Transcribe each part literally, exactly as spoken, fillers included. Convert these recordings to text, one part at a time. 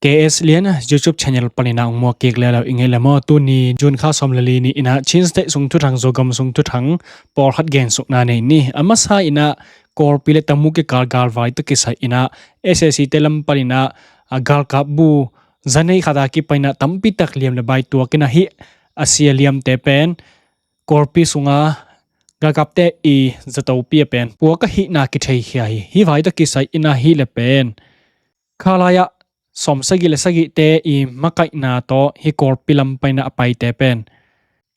K S Lian YouTube channel panin ah hong muak kik lel lo ing ei le maw. Tuni June kha sawm le li ni-in ah Chin State sung thuthang, Zogam sung thuthang pawlkhat gensukna nei ni. A masa in ah Kawlpi le Tamu kikal galvai tawh kisai in ah S A C te lam panin ah galkap bu za nei khat a kipan in ah tampi tak liam le bai tuak in ah hih a sia liamte pen Kawlpi sunga galkapte i zatopi a pen puak ahihna kitheikhia hi. Hih vai tawh kisai in ah hih le pen kha lai-ah sawm sagih le sagihte i makaihna tawh hih Kawlpi lam panin ah a paite pen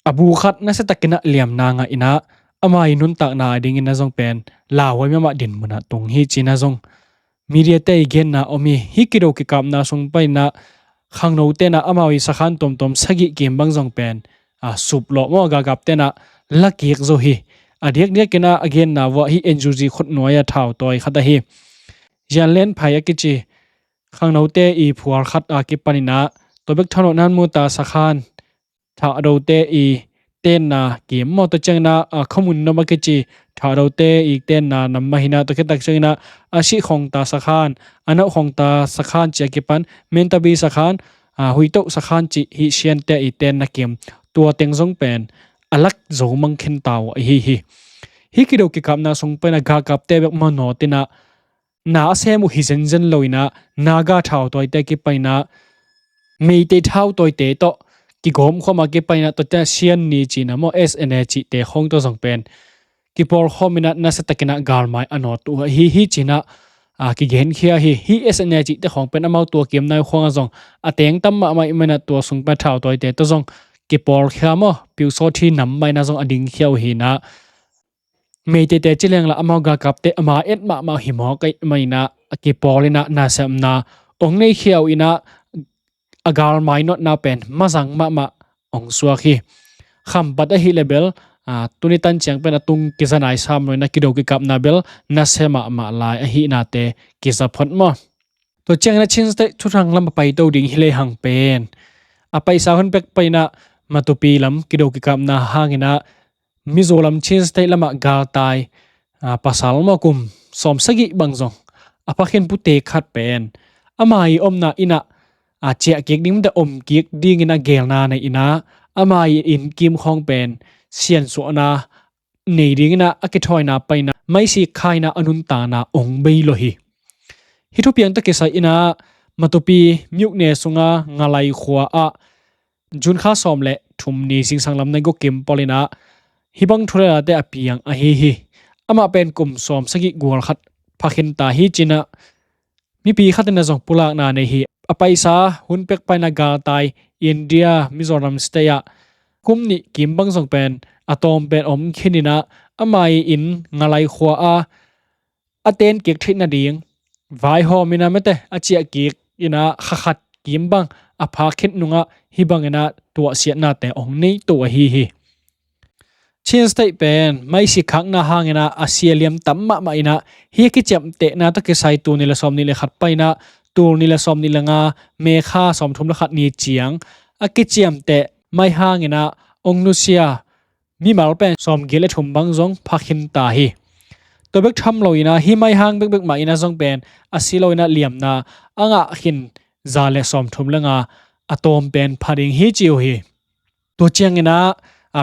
a bu khat nasia takin ah liamna ngah in ah ama i nuntakna a dingin ah zong pen lauhuai mahmah dinmun ah tung hi ci-in ah zong mediate i genna om hi. Hih kido kikapna sung panin ah khangnote in ah amau i sakhan tuamtuam sagih kim bang zong pen a suplawh maw, galkapte in ah lakik zo hi. A diakdiak in ah a genna vuah hih N U G khutnuai a thautawi khat ahi Zianlen Phai a kici khangnote i phual khat a kipan in ah tua bek thanuah Nanmuta sakhan Thahdote i tenna kim maw, tua ciangin ah Khamun Nom a kici Thahdote i tenna nam mah hi in ah, tua khit tak ciangin ah Sih Khongta sakhan, Anauh Khongta sakhan ci a kipan Mentabi sakhan, Huitoh sakhan cih hih Siante i tenna kim, tua teng zong pen a lak zo mang khin ta uh ahi hi. Hih kido kikapna sung panin ah galkapte bek maw nawt in ah na a sem uh hi zenzen lo in ah Naga thautawite kipan in ah Meitei thautawite tawh kigawmkhawm a kipan in ah tua ciang Sian ni ci-in ah maw, S N A cihte khawng tawh zong pen kipawlkhawm in ah nasia takin ah galmai a nawt uh ahi hi ci-in ah kigenkhia hi. Hih S N A cihte khawng pen amau tua kim nai khuang ah zong a teng tam mahmah ahih manin ah tua sung pan thautawite tawh zong kipawlkhia maw, Pyusawthi nam mah in ah zong a dingkhia uh hi in ah Meiteite ci leng lah amau galkapte a ma et mahmah hi mawk ahih manin ah a kipawl in ah nasemna hong neikhia uh in ah a galmai nawtna pen mazang mahmah hong suak hi. Khampat ahih leh bel tuni tan ciang pen a tung kiza nai sam lo in ah kido kikapna bel nasia mahmah lai ahihnate kiza phot maw. Tua ciangin ah Chin State thuthang lam a paito ding hi lehang pen a paisa hun pek panin ah Matupi lam kido kikapna hangin ah Mizoram Chin State lamah galtai pasal maw, kum sawm sagih bang zong a pha khin pute khat pen ama i omna inn ah ciah kik ding mite om kik dingin a gelna nei in ah ama i inn kim khawng pen siansuahna nei dingin ah a kithawina panin ah maisik kha in ah a nuntakna hong bei lawh hi. Hih thupiang tawh kisai in ah Matupi myone sunga Ngalai khua ah June kha sawm le thum ni zingsang lam nai guk kim pawl in ah hih bang thu le late a piang ahi hi. Amah pen kum sawm sagih gual khat pha khin ta hi ci-in ah mipi khat in ah zong pulakna nei hi. A paisa hun pek panin ah galtai India Mizoram State ah kum nih kim bang zong pen a tawm pen om khin in ah ama i inn Ngalai khua ah a ten kik theih nading vaihawm in ah mite a ciah kik in ah kha khat kim bang a pha khin nungah hih bangin ah tuahsiatnate hong nei to ahi hi. Chin State pen maisik khakna hangin ah a sia liam tam mahmah in ah hih a kiciamtehna tawh kisai tul nih le sawm nih le khat panin ah tul nih le sawm nih le nga May kha sawm thum le khat ni ciang a kiciamteh mai hangin ah hong nusia mimal pen sawm giat le thum bang zong pha khin ta hi. Tua bek tham lo in ah hih mai hang bekbek mah in ah zong pen a si lo in ah liamna a ngah khin za le sawm thum le nga a tawm pen pha ding hi ci uh hi. Tua ciangin ah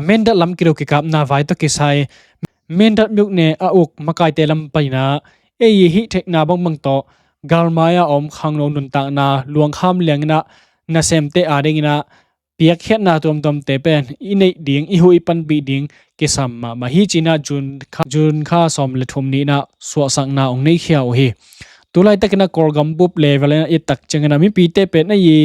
Mindat lam kido kikapna vai tawh kisai Mindat myone a uk makaite lam panin ah ei i hih theihna bangbang tawh galmai a om khangno nuntakna luangkham liangin ah nasemte a dingin ah piakkhiatna tuamtuamte pen i neih ding, i huh i panpih ding kisam mahmah hi ci-in ah June kha, June kha sawm le thum ni-in ah suahsakna hong neikhia uh hi. Tulaitakin ah Kawlgam bup level in ah i et tak ciangin ah mipite pen ei i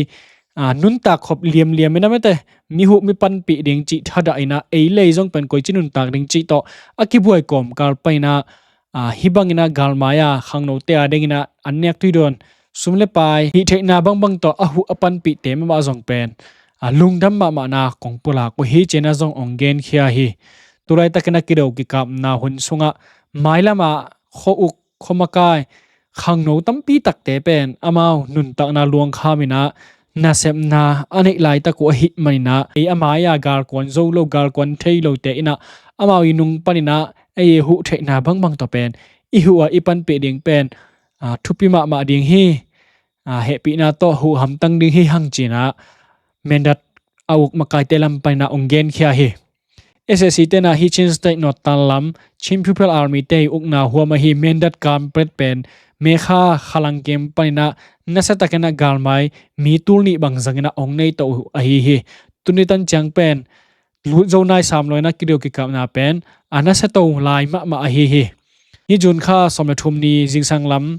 nuntak khop liamliam in ah mite mi huh mi panpih ding cih thadah in ah ei lei zong pen koici nuntak ding cih tawh a kibuai kawmkal panin ah hih bangin ah galmai a khangnote a dingin ah an nek tui dawn sum le pai hih theihna bangbang tawh a huh a panpihte mahmah zong pen lungdam mahmahna kong pulak uh hi ci-in ah zong hong genkhia hi. Tulaitakin ah kido kikapna hun sungah mailam ah khua uk khua makai khangno tampi takte pen amau nuntakna luangkham in ah nasepna a neih laitak uh ahih manin ah ei a mai-a galkuan zo lo, galkuan thei lote in ah amau i nung panin ah ei i huh theihna bangbang tawh pen i huh a i panpih ding pen thupi mahmah ding hi. hehpihna tawh huham tang ding hi hang cinah Mindat a uk makaite lam paninah ong genkhia hi. S A C tenah hih Chin State Northern lam Chin People Army te ih ukna huam ahi Mindat Kampret pen Mekha khalang kem paninah nasiatakinah galmai mi tul nih bang zanginah ong nei to uh ahi hi. Tuni tan ciang pen lut zo nai sam loinah kideu kikapna pen a nasiato lai mahmah ahi hi. Hih June kha sawm le thum ni zingsang lam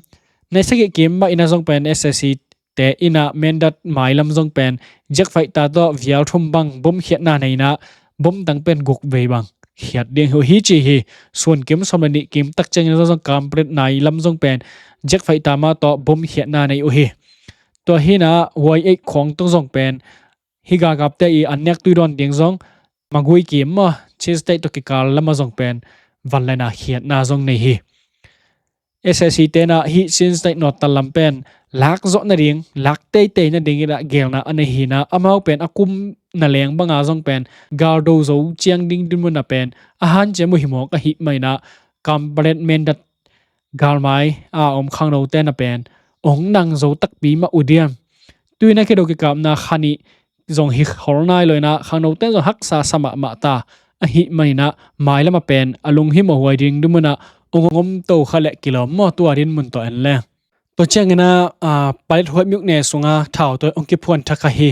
nai sagih kim mah inah zong pen S A C te inah Mindat mailam zong pen jet fighter tawh vial thum bang bom khiatna nei inah bom tang pen guk vei bang khiat ding uh hi ci hi. Sun kim sawm le nih kim tak ciangin zong zong Kampret nai lam zong pen jet fighter mah tawh bom khiatna nei uh hi. Tua hinah Y eight khawng tawh zong pen hih galkapte ih an nek tui dawn ding zong Magui kim maw Chin State tawh kikal lamah zong pen vanlena khiatna zong nei hi. S A C tenah hih Chin State Northern lam pen lak zawh nading lak teitei nading inah gelna a nei hinah amau pen a kum na leng banga zong pen galdo zo ciang ding dinmun a pen a hanciam uh hi mawk ahih maninah Kampret Mindat galmai a om khangnote na pen ong nang zo takpi mah uh diam. Tuinah kideu kikapna kha nih zong hi khol nai loinah khangnote zong haksa sa mahmah ta ahih maninah mailam a pen a lunghimawh huai ding dinmunah ong om to kha leh kilawm maw tua dinmun tawh en le. Tua cianginah palet huai miuk ne sunga thautawi ong kiphuan thak ahi.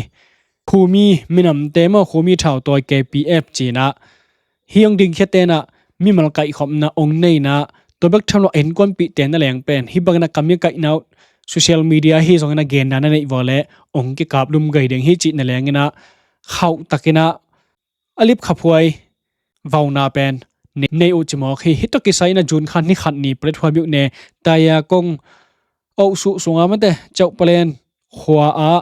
Khumi minamte maw Khumi thautawi K P F cinah hih ong dingkhia tenah mimal kaihkhopna ong neinah tua bek tham lo a innkuanpihte na leng pen hih banginah ka mi kaihna uh social media hi zonginah genna na neih vua le ong kikaplum gai ding hi cih na lenginah khauh takinah a lipkhaphuai vauna pen nei uh cimawk hi. Hih tawh kisai inah June kha ni khat ni palet huai miuk ne taya kong auh suh sunga mate cauh palen khua ah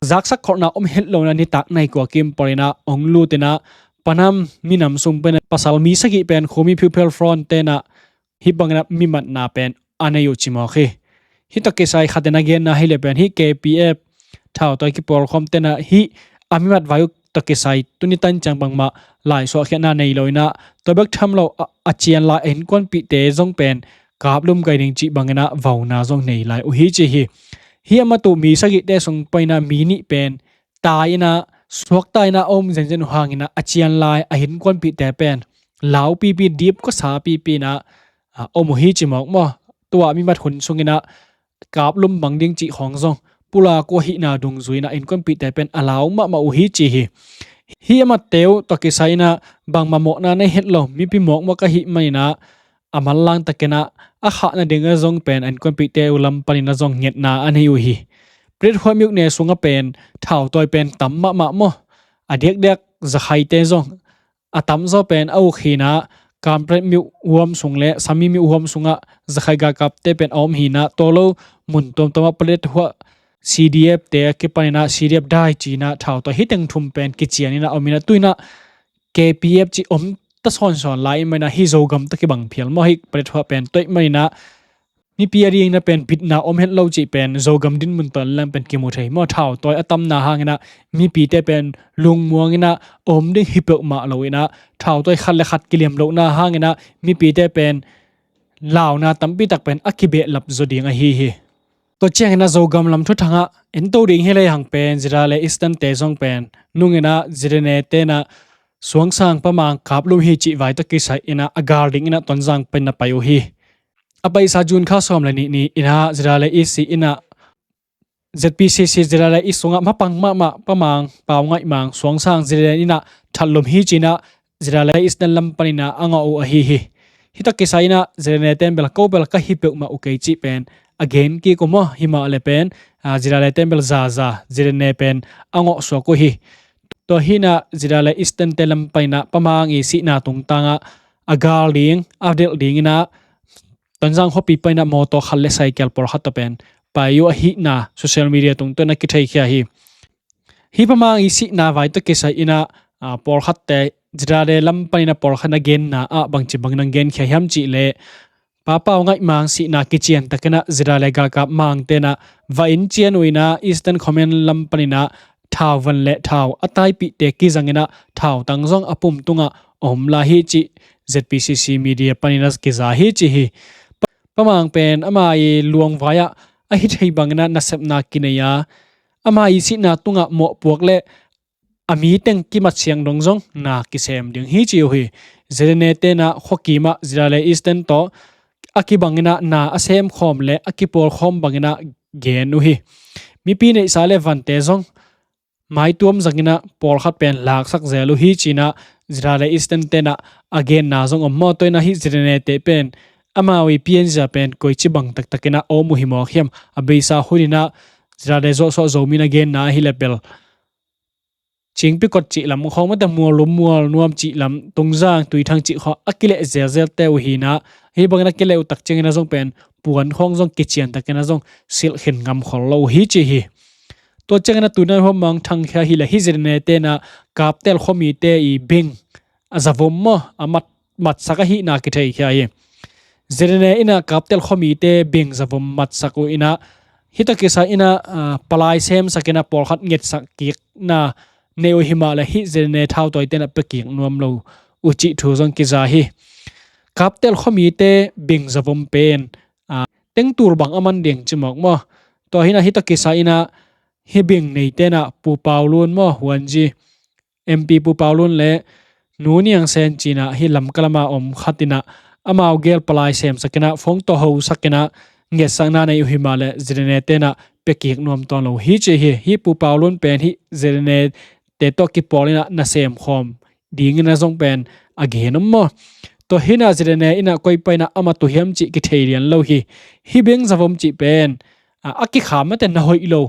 zaksak kholhna om het lohna nitak nai kua kim palinah ong lutinah Panam minam sung pen pasal mi sagih pen Khumi People Front tenah hih banginah mimatna pen a nei uh cimawk hi. Hih tawh kisai khatin a genna hileh pen hih K P F thautawi kipawlkhawm tenah hih a mimat vai uh tawh kisai tuni tan ciang bangmah laisuahkhiatna nei loinah tua bek tham lo a cian lai a innkuanpihte zong pen kaplum gai ding cih banginah vauna zong nei lai uh hi ci hi. Hih a mat uh mi sagihte sung paninah mi nih pen tai inah suakta inah a om zenzen uh hanginah a cian lai a innkuanpihte pen laupipi dip kawsa pipi inah a om uh hi cimawk maw. Tua mimat hun sunginah kaplum bang ding cih khawng zong pulak uh ahihna dungzui inah innkuanpihte pen a lau mahmah uh hi ci hi. Hih a matte uh tawh kisai inah bangmah mawhna nei het lo mipi mawkmawk ahih maninah a manlang takinah a khah nadingah zong pen a innkuanpihte uh lam paninah zong ngetna a nei uh hi. Palet huai miuk ne sungah pen thautawi pen tam mahmah maw. A diakdiak zakhaite zong a tamzaw pen a uk hinah Kampret miuh huam sung le Sami miuh huam sungah zakhai galkapte pen a om hinah tawlo mun tuamtuamah palet huai C D F te a kipaninah C D F dai cinah thautawi hih teng thum pen kicianinah a ominah tuinah K P F cih om ta sawnsawn lai in maninah hih Zogam tawh kibang phial maw hih palet huai pen tuaih maninah mipi a dingin a pen bitna om het lo cih pen Zogam dinmun tawh en leng pen kimu thei maw. Thautawi a tamna hanginah mipite pen lungmuanginah om ding hi peuhmah loinah thautawi khat le khat kiliam lohna hanginah mipite pen launa tampitak pen a kibehlap zaw ding ahi hi. Tua cianginah Zogam lam thuthangah en to ding hi lei hang pen Zira le Eastern te zong pen nunginah Zirene tenah suangsang pamang kaplum hi cih vai tawh kisai inah a gal dinginah Tonzang pen na pai uh hi. A paisa June kha sawm le nih ni inah Zira le East inah Z P C C Zira le East sungah mapang mahmah pamang Pau Ngaih Mang suangsang Zirene inah thatlum hi cinah Zira le Eastern lam paninah a ngawh uh ahi hi. Hih tawh kisai inah Zirene ten bel ko bel ka hi peuhmah uh kei cih pen a gen kik uh maw himah le pen Zira le ten bel zaza Zirene pen a ngawh suak uh hi. Tua hinah Zira le Eastern te lam paninah pamang i sihna tungtangah a gal ding a delh dinginah Tonzang khuapi paninah mawtaw khat le saikel pawlkhat tawh pen pai uh ahihna social media tungtawn a kitheikhia hi. Hih pamang i sihna vai tawh kisai inah pawlkhatte Zira le lam paninah pawlkhat na genna ah bangci bangin a genkhia hiam cih leh Pa Pau Ngaih Mang sihna kician takinah Zira le galkap mang tenah va in cian uh inah Eastern Command lam paninah thau van le thau a taipihte kizanginah thau tang zong a pum tungah a om lai hi cih Z P C C media paninah kiza hi cih hi. Pamang pen ama i luangvai ah a hi thei bangin ah nasepna kinei a, ama i sihna tungah mawhpuak le a mi teng kimat siang dong zong na kisem ding hi ci uh hi. Zedene tenah khuakim ah Zidale Easton tawh a kibangin ah na a semkhawm le a kipawlkhawm bangin ah gen uh hi. Mipi neihsa le vante zong maituam zangin ah pawlkhat pen laksak zel uh hi ci-in ah Zidale Easton tenah a genna zong om maw. Tua in ah hih Zedene te pen amau i pianzia pen koici bang taktakin ah a om uh hi mawk hiam? A beisa hunin ah Zidale Joshua Zomi in a genna ahi le bel Cingpi kot cih lam khawng mate, Muallum, Mualnuam cih lam, Tungzang, Tuithang cih khawng a kileh zelzelte uh hi-in ah, hih bangin a kileh uh tak ciangin ah zong pen puan khawng zong kician takin ah zong silh khin ngam khol lo uh hi ci hi. Tua ciangin ah tu nai huam mang thangkhia hi le hih Zedene tenah Kaptel khuamite i beng a zavom maw, a mat matsak ahihna kitheikhia hi. Zedene in ah Kaptel khuamite beng zavom matsak uh in ah, hih tawh kisai in ah, aa, palai semsak in ah pawlkhat ngetsak kikna nei uh hi mah le hih Zedene thautawi tenah pia kik nuam lo uh cih thu zong kiza hi. Kaptel khuamite beng zavom pen, aa, tengtul bang a man ding ci mawk maw. Tua hi-in ah hih tawh kisai in ah hih beng nei tenah Pu Pau Lun maw, Huanzi M P Pu Pau Lun le Nu Niang Sen ci-in ah hih Lamka lama om khat in ah amau gel palai semsak in ah phone tawh hosak in ah ngetsakna nei uh hi mah le Zedene tenah pia kik nuam tuan lo uh hi ci hi. Hih Pu Pau Lun pen hih Zedene te tawh kipawl in ah nasem khawm dingin ah zong pen a gen om maw. Tua hi-in ah Zedene in ah koi pa in ah a mat uh hiam cih kithei lian lo hi. Hih beng zavom cih pen, a, a kikham mate, na hoih lo,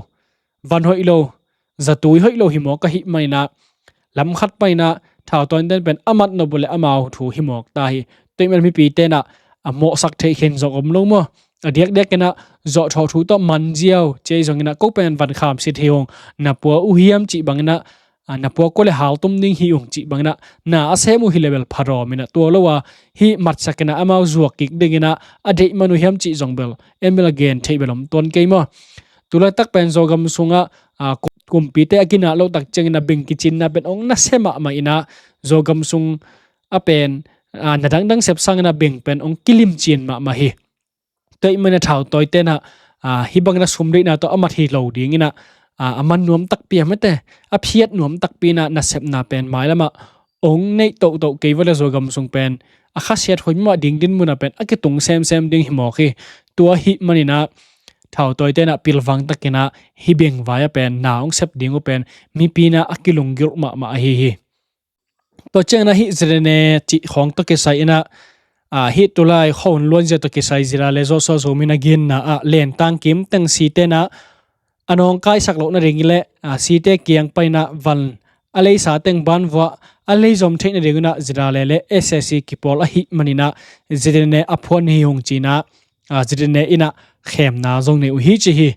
van hoih lo, zatui hoih lo hi mawk ahih manin ah lam khat panin ah thautawi ten pen a mat nop uh le amau thu hi mawk ta hi. Tua ahih manin mipi tenah a mawhsak theih khin zong om lo maw. A diakdiak in ah zawhthawh thu tawh man ziau ci hi zongin ah ko pen van kham sit hi ung, na pua uh hiam cih bangin ah, a, na pua kua le haltum ding hi ung cih bangin ah na a sem uh hi le bel pha dawm in ah, tua lo a hih matsak in ah amau zuak kik dingin ah a deih man uh hiam cih zong bel en bel a gen theih bel om tuan kei maw. Tu laitak pen Zogam sungah, aa, kum-, kumpite a ginah loh tak ciangin ah beng kicinna pen hong nasia mahmah in ah Zogam sung a pen, aa, na dangdang sep sangin ah beng pen hong kilimcin mahmah hi. Tua ahih manin ah thautawi ten ah, aa, hih bangin ah sum deihna tawh a mat hi lo dingin ah, aa, a man nuam takpi a mate, a phiat nuam takpi in ah nasepna pen mailam ah hong neih tohtoh kei vua le Zogam sung pen a khasiat hoih mahmah ding dinmun ah pen a kitung semsem ding hi mawk hi. Tua ahih manin ah thautawi ten ah pilvang takin ah hih beng vai ah pen na hong sep ding uh pen mipi in ah a kilunggulh mahmah ahi hi. Tua ciangin ah hih Zedene cih khawng tawh kisai in ah, aa, hih tulai khuahun luanzia tawh kisai Zidale Joshua Zomi in a genna ah lentang kimteng site in ah a nawngkaisak loh nading le, aa, site kiang panin ah van a leisa teng banvuah a leizom theih nading in ah Zidale le S A C kipawl ahih manin ah Zedene a phuan hi ung ci-in ah, aa, Zedene in ah khemna zong nei uh hi ci hi.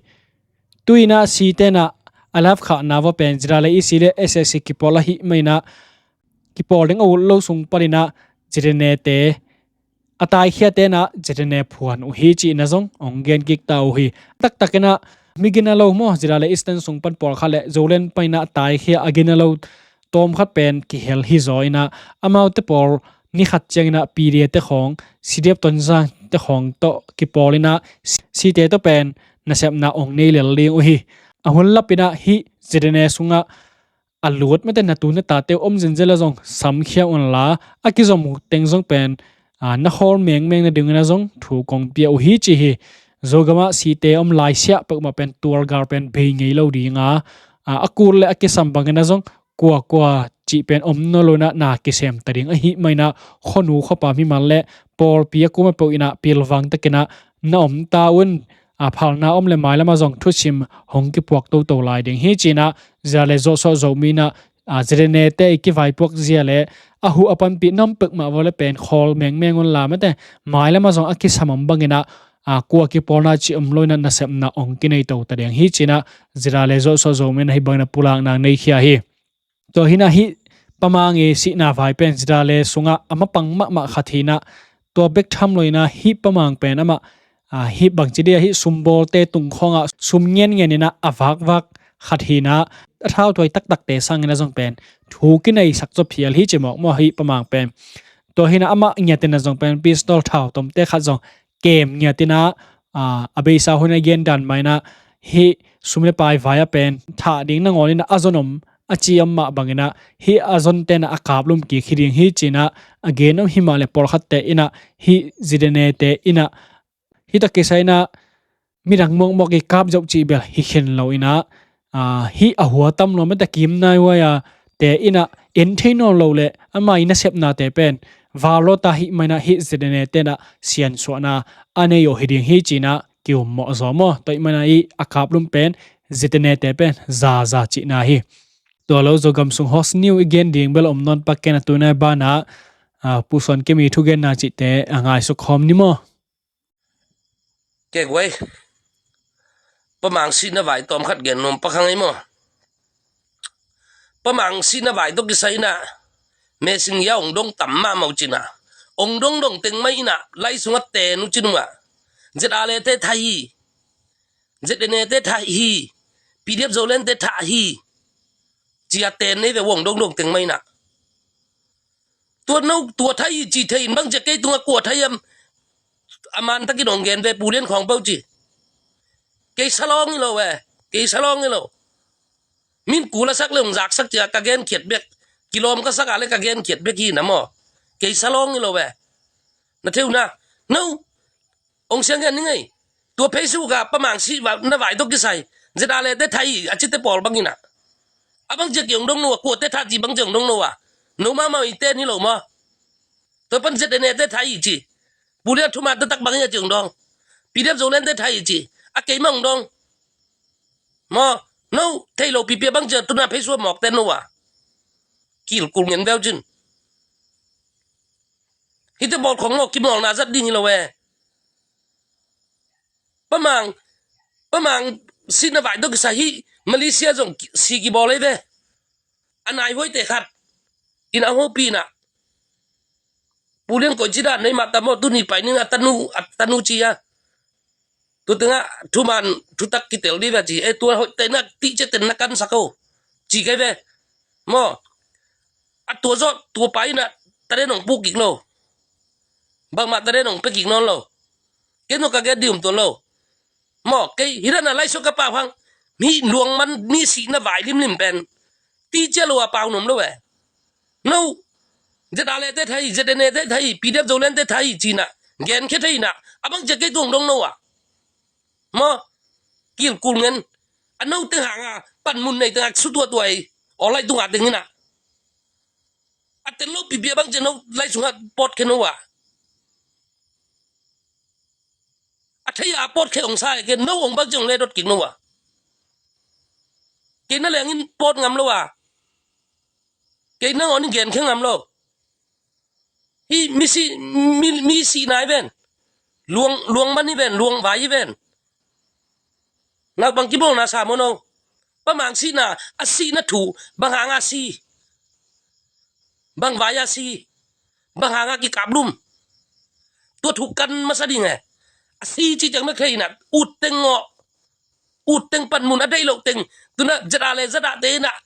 Tu-in ah site in ah a lapkhahna vua pen Zidale E C le S A C kipawl ahih manin ah kipawl ding a ut lo sung panin ah Zedene te a taikhiate in ah Zedene phuan uh hi ci-in ah zong hong gen kik ta uh hi. Taktak in ah mi gina lo maw, Zidale Eastern sung pan pawlkhat le Zoland panin ah taikhia a gina lo tawmkhat pen kihel hi zaw in ah amaute pawl ni khat ciangin ah P D F te khawng, C D F Tonzang te khawng tawh kipawl in ah site tawh pen nasepna hong nei lel ding uh hi. A hun lapin ah hih Zedene sungah a lut mate, na tu na tate uh om zenzen a zong samkhia unla, a kizom uh teng zong pen, aa, na khawl mengmeng nadingin ah zong thu kong pia uh hi ci hi. Zogam ah site om laisiah peuhmah pen tualgal pen bei ngei lo ding a, aa, a kul le a kisam bangin ah zong kuakua cih pen om nawn lo in ah na kisem ta ding ahih manin ah khuanu khuapa mimal le pawlpi a kuamah peuh in ah pilvang takin ah na om ta un. Aa, phalna om le mailam ah zong thusim hong kipuak toto lai ding hi ci-in ah Zidale Joshua Zomi in ah, aa, Zedene te i kivaipuak zia le a huh a panpih na om peuhmah vua le pen khawl mengmeng unla mate, mailam ah zong a kisam om bangin ah, aa, kua kipawlna cih om lo in ah nasepna hong kinei to ta ding hi ci-in ah Zidale Joshua Zomi in ah hih bangin ah pulakna nei khia hi. Tua hi-in ah hih Pa Mang i sihna vai pen Zidale sungah a mapang mahmah khat hi-in ah, tua bek tham lo-in ah hih Pa Mang pen amah, aa, hih bangci dia hih sumbawlte tung khawngah sum ngianngian in ah a vakvak khat hi-in ah, a thautawi taktakte sangin ah zong pen thu kineisak zaw phial hi ci mawk maw hih Pa Mang pen. Tua hi-in ah amah ngiat in ah zong pen pistol thau tomte khat zong kem ngiat in ah, a, a beisa hun a gen dan mah inah hih sum le pai vai a pen thah ding nangawn inah a zon om a ci om mah bang inah hih a zon tenah a kaplum kik hi ding hi cinah a gen om hi mah le pawlkhatte inah hih ZNA te inah hih tak kisai inah midang mawkmawk i kap zoh cih bel hi khen lo inah, a, hih a hua tam lo mete kim nai huai a te inah en thei nawn lo le ama i nasepnate pen val lawta hih mah inah hih ZNA tenah siansuahna a nei aw hi ding hi cinah ki-ummawh zaw maw. Tua ih mah inah i a kaplum pen ZNA te pen zaza cihna hi. Tua lo Zogam sung host niu i gen ding bel om nawn pak ken a tunai banah, a, Pu Suan Kemi thugenna cihte a ngaisuk khawm ni maw? Kek wei. Pamang sihna vai tawm khat gen nuam pak hang ei maw? Pamang sihna vai tawh kisai inah mesing ya ong dong tam mahmah uh cinah ong dong dong teng mai inah lai sungah ten uh cin uh ah ZRA le te thah hi. ZNA te thah hi. PDF Zoland te thah hi. Cia ten nei ve uh ong dong dong teng mai inah. Tua no tua thah hi ci thei in bang cia kei tungah kua thah hiam a man takin ong gen ve Pu Lian Khawng Pau ci. Kei salawng hi lo ve. Kei salawng hi lo. Min kul a sak le ong zaksak cia ka gen khiat bek. Kilawm ka sak a le ka gen khiat bek hi na maw. Kei salawng hi lo ve. Na theu na. No. Ong siang gen ni ngei. Tua Facebook ah Pamang sihna vai tawh kisai ZRA le te thah hi a cite pawl bang inah a bang cia ki ong dong no a kuate thah ci bang cia ong dong no a no mahmah i ten hi lo maw? Tua pan ZNA te thah hi ci. Pu Lian Thuman te tak bang hi a ci ong dong. PDF Zoland te thah hi ci. A keimah ong dong. Maw, no thei lo pipi a bang cia tuna Facebook mawk ten no a. Kilkul ngen veu cin. Hite bawl khong maw kimawlna zat ding hi lo e. Pamang, Pamang sihna vai tawh kisai hih Malaysia zong si kibawl ei ve. A nai huaite khat in a hopi inah Pu Lian koi ci dan nei mah ta maw tuni pai ning a tanu, a tanu ci a. Tua tengah Thuman thutak kitel dih ve ci. E tua hoih tena tihcia ten na kansak o. Ci kei ve. Maw. A tua zawh tua pa inah taden ong puk kik lo. Bangmah taden ong pia kik nawn lo. Kei nong ka gen dih um tuan lo. Maw kei hi dana laisuk ka pau hang. Mi luangman mi sihna vai limlim pen. Tihcia lo a pau nuam lo e. No. ZRA le te thah hi, ZNA te thah hi, PDF Zoland te thah hi cinah genkhia thei inah a bang cia kei tuang dong no a. Maw. Kilkul ngen. A no teng hanga panmun nei tengah sutuatuai awlai tunga teng inah a tel lo pipi a bang cia no lai sungah pawt khe no a. A thei a pawt khe ong sa e ke no ong bang cia ong le dot kik no a. Kei na lengin pawt ngam lo a. Kei nangawn in gen khe ngam lo. Hi mi si, mi, mi sihna hi ven. Luang, luang man hi ven, luang vai hi ven. Naupang kibawlna sa maw no. Pamang sihna, a sihna thu, bang hanga si. Bang vai a si. Bang hanga kikaplum. Tua thu kan masa ding e. A si ci ciang mek thei inah ut teng ngawh. Ut teng panmun a deih loh teng. Tuna ZRA le ZRA te inah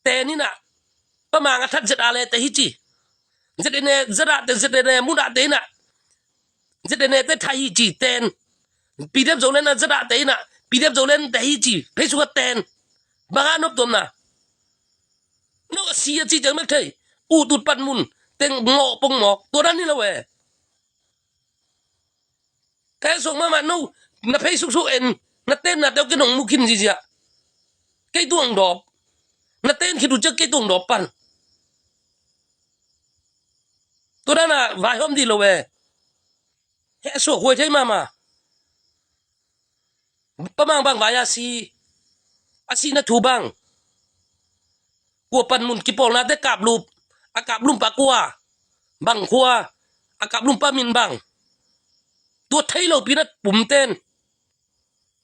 ten inah Pamang a that ZRA le te hi ci. ZNA ZRA te ZNA mun a te inah ZNA te thah hi ci ten. PDF Zoland a ZRA te inah PDF Zoland te hi ci. Phei sungah ten. Bang a nop tuamna. No a si a ci ciang mek thei. Ut ut panmun teng ngawh pong mawk tua dan hi lo e. Ka heh suak mahmah no na phei suksuk en na tenna teuh kei nong mu khin zizia. Kei tuang dawp na ten khit uh ciak kei tuang dawp pan. Tua dana vaihawm dih lo e. Heh suak huai thei mahmah. Pamang bang vai a si. A sihna thu bang. Kua panmun kipawlnate kaplup. A kaplumpa kua. Bang khua. A kaplumpa min bang. Tua thei lopi na pumten.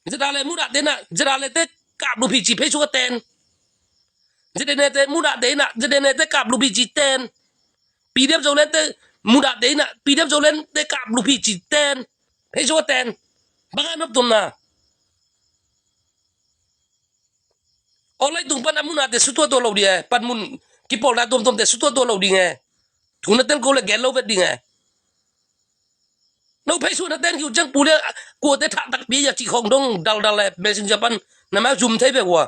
ZRA le mudah te na ZRA le te kaplup hi ci phei suk a ten. ZNA te mudah te na ZNA te kaplup hi ci ten. PDF Zoland te mudah te na PDF Zoland te kaplup hi ci ten. Phei suk a ten. Bang a nop tuamna. Awlai tung pan a mun a te sutuatua lo ding e. Panmun kipawlna tuamtuam te sutuatua lo ding e. Thu na tel ko le gen lo vet ding e. No pheisuah na ten kiu ciang pu le kuate thah takpi a cih khawng dong daldal le messenger pan na ma zum thei bek ua.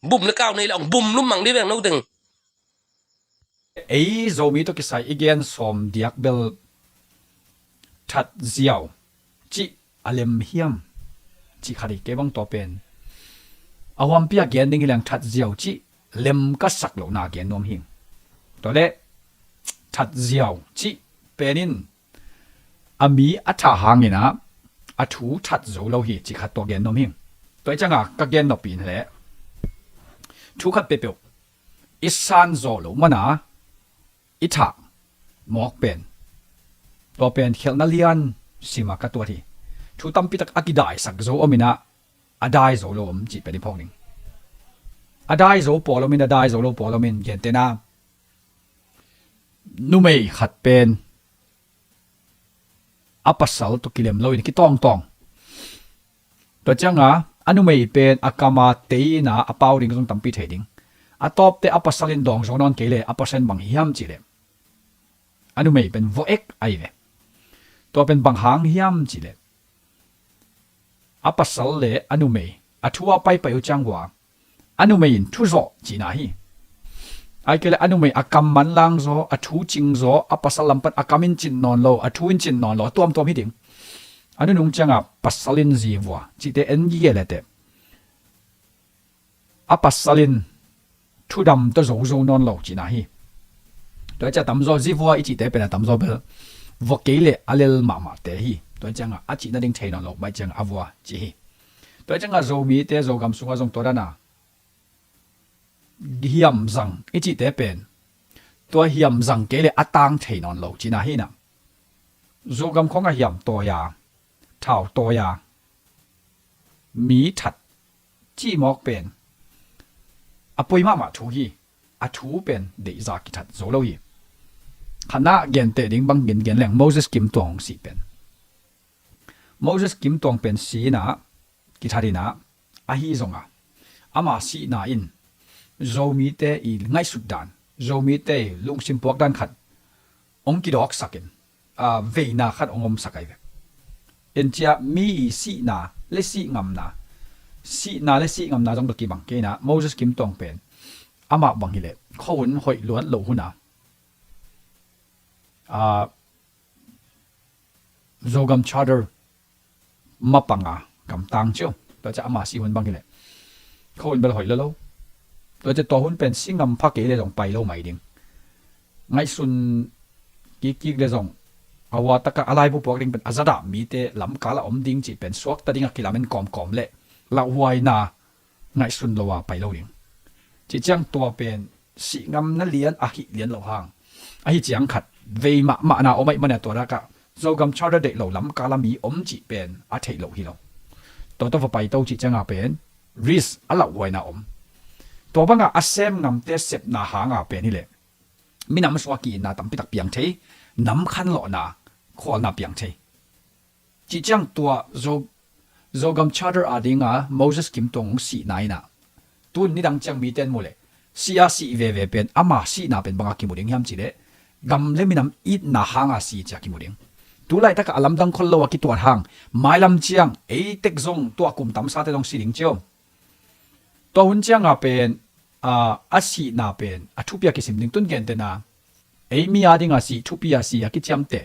Bum le kau nei le ong bum lum mang di bek no teng. Ei Zomi tawh kisai i gen sawm diak bel that ziau cih a lem hiam cih khat hi. Kei bang tua pen a huampi a gen ding hi leng that ziau cih lem ka sak lohna gen nuam hi. Tua le that ziau cih pen in a mi a thah hangin ah a thu that zo lo hi cih khat tua gen nuam hi. Tua i cianga ka gen nop in le thu khat peuhpeuh i san zawh loh mana i thah mawk pen, tua pen khelhna lian sima ka tuat hi. Thu tampi tak a kidaisak zo om inah a dai zo lo om cih pen i phawk ding. A dai zo pawl om in, a dai zo lo pawl om in, gentehna numei khat pen a pasal tawh kilem lo in kitawngtawng. Tua cianga a numei pen a kama tei ina a pau ding zong tampi thei ding. A tawpte a pasal in dawng zo nawn kei le a pasal in bang hiam cih le a numei pen vawh ek ahi ve. Tua pen bang hang hiam cih le a pasal le a numei a thu a paipai uh ciang hua a numei in thu zawh cihna hi. Ai kei le a numei a kam manlang zaw, a thu cing zaw, a pasal lam pan a kam in cin nawn lo, a thu in cin nawn lo, a tuamtuam hi ding. A nunung cianga pasal in zivua cihte en gige le teh a pasal in thudam tawh zozo nawn lo cihna hi. Tua i ciah tamzaw zivua i cihte pen a tamzaw bel vua kei le a lel mahmahte hi. Tua i cianga a cihna ding thei nawn lo, bai cianga a vua cih hi. Tua i cianga Zomite Zogam sungah zong tua dana hiamzang i cihte pen tua hiamzang kei le a tang thei nawn lo cihna hi na. Zogam khong a hiam tawi a, thau tawi a, mi that cih mawk pen a poi mahmah thu hi. A thu pen deihza kithat zo lo hi. Khatna genteh ding bang gen gen leng Moses Kim Tuang sih pen, Moses Kim Tuang pen si inah kithat inah ahi zonga ama sihna in Zomite i ngaihsut dan, Zomite i lungsim puak dan khat hong kidawksak in, a, veina khat hong omsak ahi ve. Encia mi i sihna le sihngamna, sihna le sihngamna zong tawh kibang kei inah Moses Kim Tuang pen amah bang hileh khuahun hoih luat loh huna, a, Zogam Charter mapanga gamtang cio. Tua ciah ama sih hun bang hileh khuahun bel hoih lo lo. Tua ciah tua hun pen si ngam pha kei le zong pai lo mai ding. Ngaihsun kikkik le zong a hua takah a laibu puak ding pen a zadah mite lamkal a om ding cih pen suakta ding a kilamen kawmkawm le lauhuaina ngaihsun lo a pai lo ding. Cih ciang tua pen sihngam na lian a hih lian lo hang ahi ciang khat vei mahmahna om aih mania tua dakah Zogam Charter deih lo lamkal a mi om cih pen a theih loh hi lo. Tua tua va paito cih cianga pen risk a lauhuaina om. Tua banga a sem ngamte sepna hanga pen hileh minam sua ki-itna tampitak piang thei, nam khanlawhna khualna piang thei. Cih ciang tua Zo, Zogam Charter a dinga Moses Kim Tuang hong sihna inah tun nidang ciang mite in mu leh si a sih veve pen ama sihna pen banga kimu ding hiam cih leh gam le minam itna hanga si cia kimu ding. Tulaitakah a lamdang khol lo a kituat hang mailam ciang eitek zong tua kum tamsate zong si ding cio. Tua hun cianga pen a, a sihna pen a thupi a kisim ding tun gentehna ei mi a dinga sih thupi a si a kiciamteh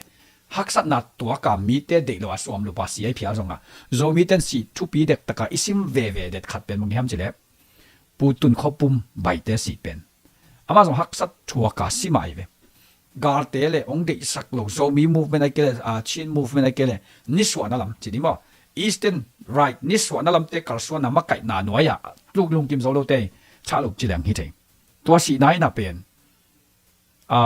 haksatna tuaka mite deih lo a suam lupa si a i phial zonga Zomite in sih thupi dektaka i sim veve det khat pen bang hiam cileh Pu Tun Khua Pum Baite sih pen amah zong haksat thuaka sim a i ve. Galte le hong deihsak lo Zomi movement ai kei le, a, Chin movement ai kei le nisuahna lam ci ding maw, Eastern Rite nisuahna lamte kalsuanna makaihna nuai-ah tluk lungkim zo lote thahluk ci leng hi thei. Tua sihna inah pen a,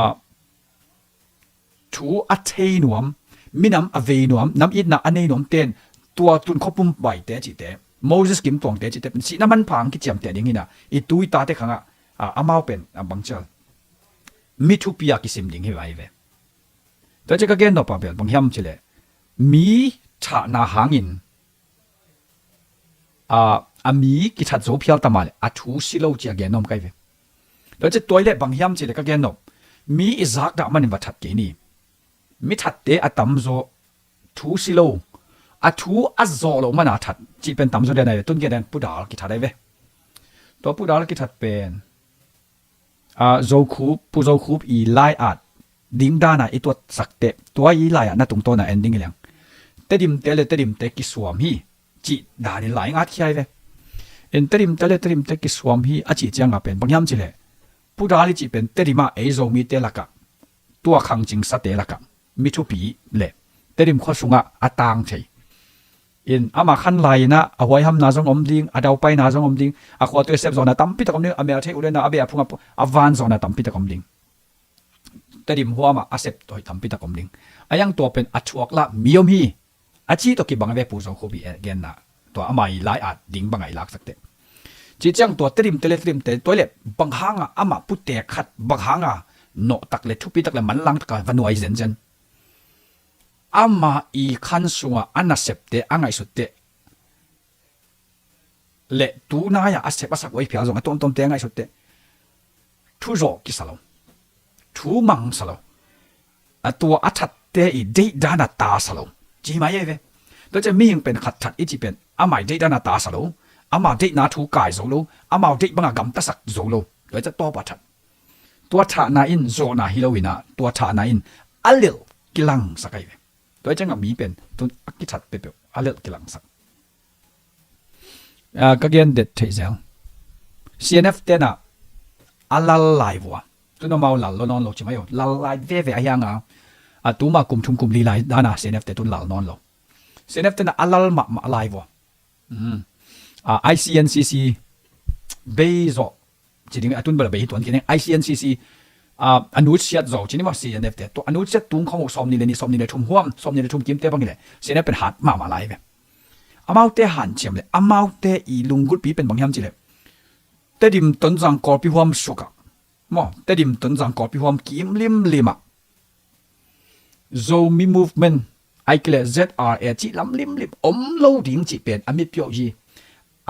thu a thei nuam, minam a vei nuam, nam itna a nei nuam ten tua Tun Khua Pum Baite cihte, Moses Kim Tuangte cihte pen sihna manpha ang kiciamteh ding hinah i tu i tate khangah a, amau pen a bangcial mi thupi a kisim ding hi vai ve. Tua ciah ka gen nop a bel bang hiam cileh mi thahna hangin a, a mi kithat zo phial tama le a thu si lo ci a gen nop kai ve. Tua ciah tua i leh bang hiam cileh ka gen nop mi i zakdah manin va that kei ni. Mi thatte a tamzaw thu si lo, a thu a zawh loh mana that cih pen tamzaw lian ahi ve. Tun gen den Pu Dal kithat ahi ve. Tua Pu Dal kithat pen, ah, Zokhup, Pu Zokhup i lai-at ding dana i tuatsakte, tua i lai-at na tungtawna en ding hi leng, Tedimte le Tedimte kisuam hi cih danin lai ngat khia hi ve. In Tedimte le Tedimte kisuam hi a cih cianga pen bang hiam cih leh, Pu Dal i cih pen Tedim ah ei Zomite lakah, tua khangcingsate lakah mi thupi le Tedim khua sungah a tang thei. In ama khan lai-in ah a huaihamna zong om ding, a daupaina zong om ding, a khuatu a sep zawhna tampi tak om ding, a mel thei u le nau, a beh a phung a, a van zawhna tampi tak om ding. Tedim huamah a sep tawh hi tampi tak om ding. A hiang tua pen a thuak lah mi om hi. A cih tawh kibang ve Pu Zokhup i genna. Tua ama i lai-at ding bangah i laksak teh. Cih ciang tua Tedimte le Tedimte tua i leh bang hanga amah putek khat bang hanga nawhtak le thupitak le manlangtaka va nuai zenzen. Ama i khan sungah a nasepte a ngaihsutte le tunai-ah a sep a sak huai phial zong a tuamtuamte a ngaihsutte thuzawh kisa lo, thu mangsa lo, a tua a thatte i deihdan a tasa lo ci mai ei ve. Tua ciah mihing pen khat that i cih pen ama i deihdan a tasa lo, ama deihna thu kai zo lo, amau deih banga gamtasak zo lo. Tua ciah tawpa that, tua thahna in zawhna hi loinah tua thahna in a lelh kilangsak ahi ve. Tua ciangah mi pen tun a kithat peuhpeuh a lelh kilangsak. Ah, ka gen det theih zel. C N F tenah a lal lai vua. Tun amau lal lo nawn lo ci mai uh. Lal lai veve a hianga, a tuma kum thum kum li lai dana C N F te tun lal nawn lo. C N F tenah a lal mahmah lai vua. Mm. Ah, I C N C C bei zawh ci ding a tun bala bei hi tuan kei neng I C N C C, ah, a nutsiat zo ci ni maw C N F te. Tua a nutsiat tung khong uh sawmnih le nih, sawmnih le thum huam, sawmnih le thum kimte bang hileh C N F pen hat mahmah lai ve. Amaute hanciam le amaute i lunggulhpi pen bang hiam cileh, Tedim Tonzang Kawlpi huam sukah maw, Tedim Tonzang Kawlpi huam kim limlimah Zomi Movement, ai kileh Z R A cih lam limlim om lo ding cih pen a mitpiauh hi.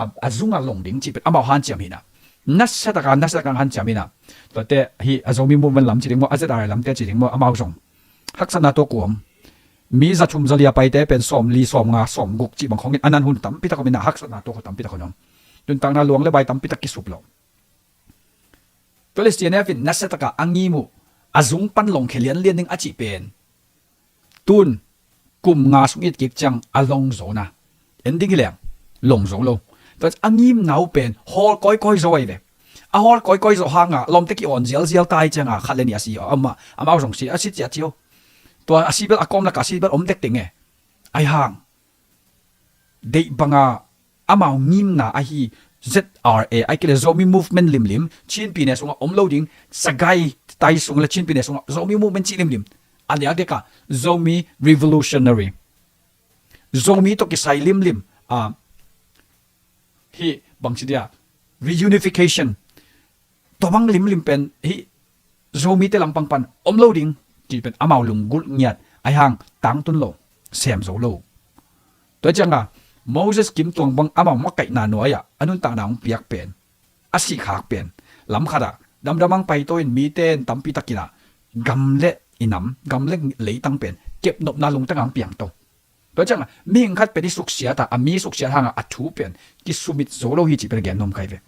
A, a zunga long ding cih pen amau hanciam hinah, nasiataka nasiataka hanciam hinah. Tuate hi a Zomi Movement lam ci ding maw, a Z R A lamte ci ding maw, amau zong haksatna tua kuam. Mi za thum za li a paite pen sawm li, sawm nga, sawm guk cih bang khongin a nan hun tampitak om inah haksatna tua khua tampitak om. Nuntakna luang le bai tampitak kisup lo. Tua le C N F in nasiataka a ngim uh a zung pan long khia lianlian ding a cih pen tun kum nga sung it kik ciang a long zo na. En ding hileng long zo lo. Tua a ngimna uh pen hawl kawikawi zo ahi ve. A hawl kawikawi zo hanga lawmte ki-awn zialzial tai cianga khat le nih a si, amah, amau zong si, a si ciah cio. Tua a si bel a kawm laka a si bel om dekdeng e. Ai hang deih banga amau ngimna ahi Z R A, ai kileh Zomi Movement limlim, Chin pyine sungah om lo ding, Sagaing tai sung le Chin pyine sungah Zomi Movement cih limlim. A liak deka Zomi Revolutionary, Zomi tawh kisai limlim, ah, hi bangci dia, reunification, tua bang limlim pen hi Zomite lampang pan om lo ding cih pen amau lunggulh ngiat ai hang tangtun lo, sem zo lo. Tua cianga Moses Kim Tuang bang amau makaihna nuai-ah a nuntakna hong piak pen, a sihkhak pen, lamkhatah damdam ang paito in mite in tampi takinah gam le i nam, gam le leitang pen kepnopna lungtang ang piangto. Tua ciangah mihing khat pen i suksiatah a mi suksiat hangah a thu pen kisumit zo lo hi cih pen a gen nuam kai ve.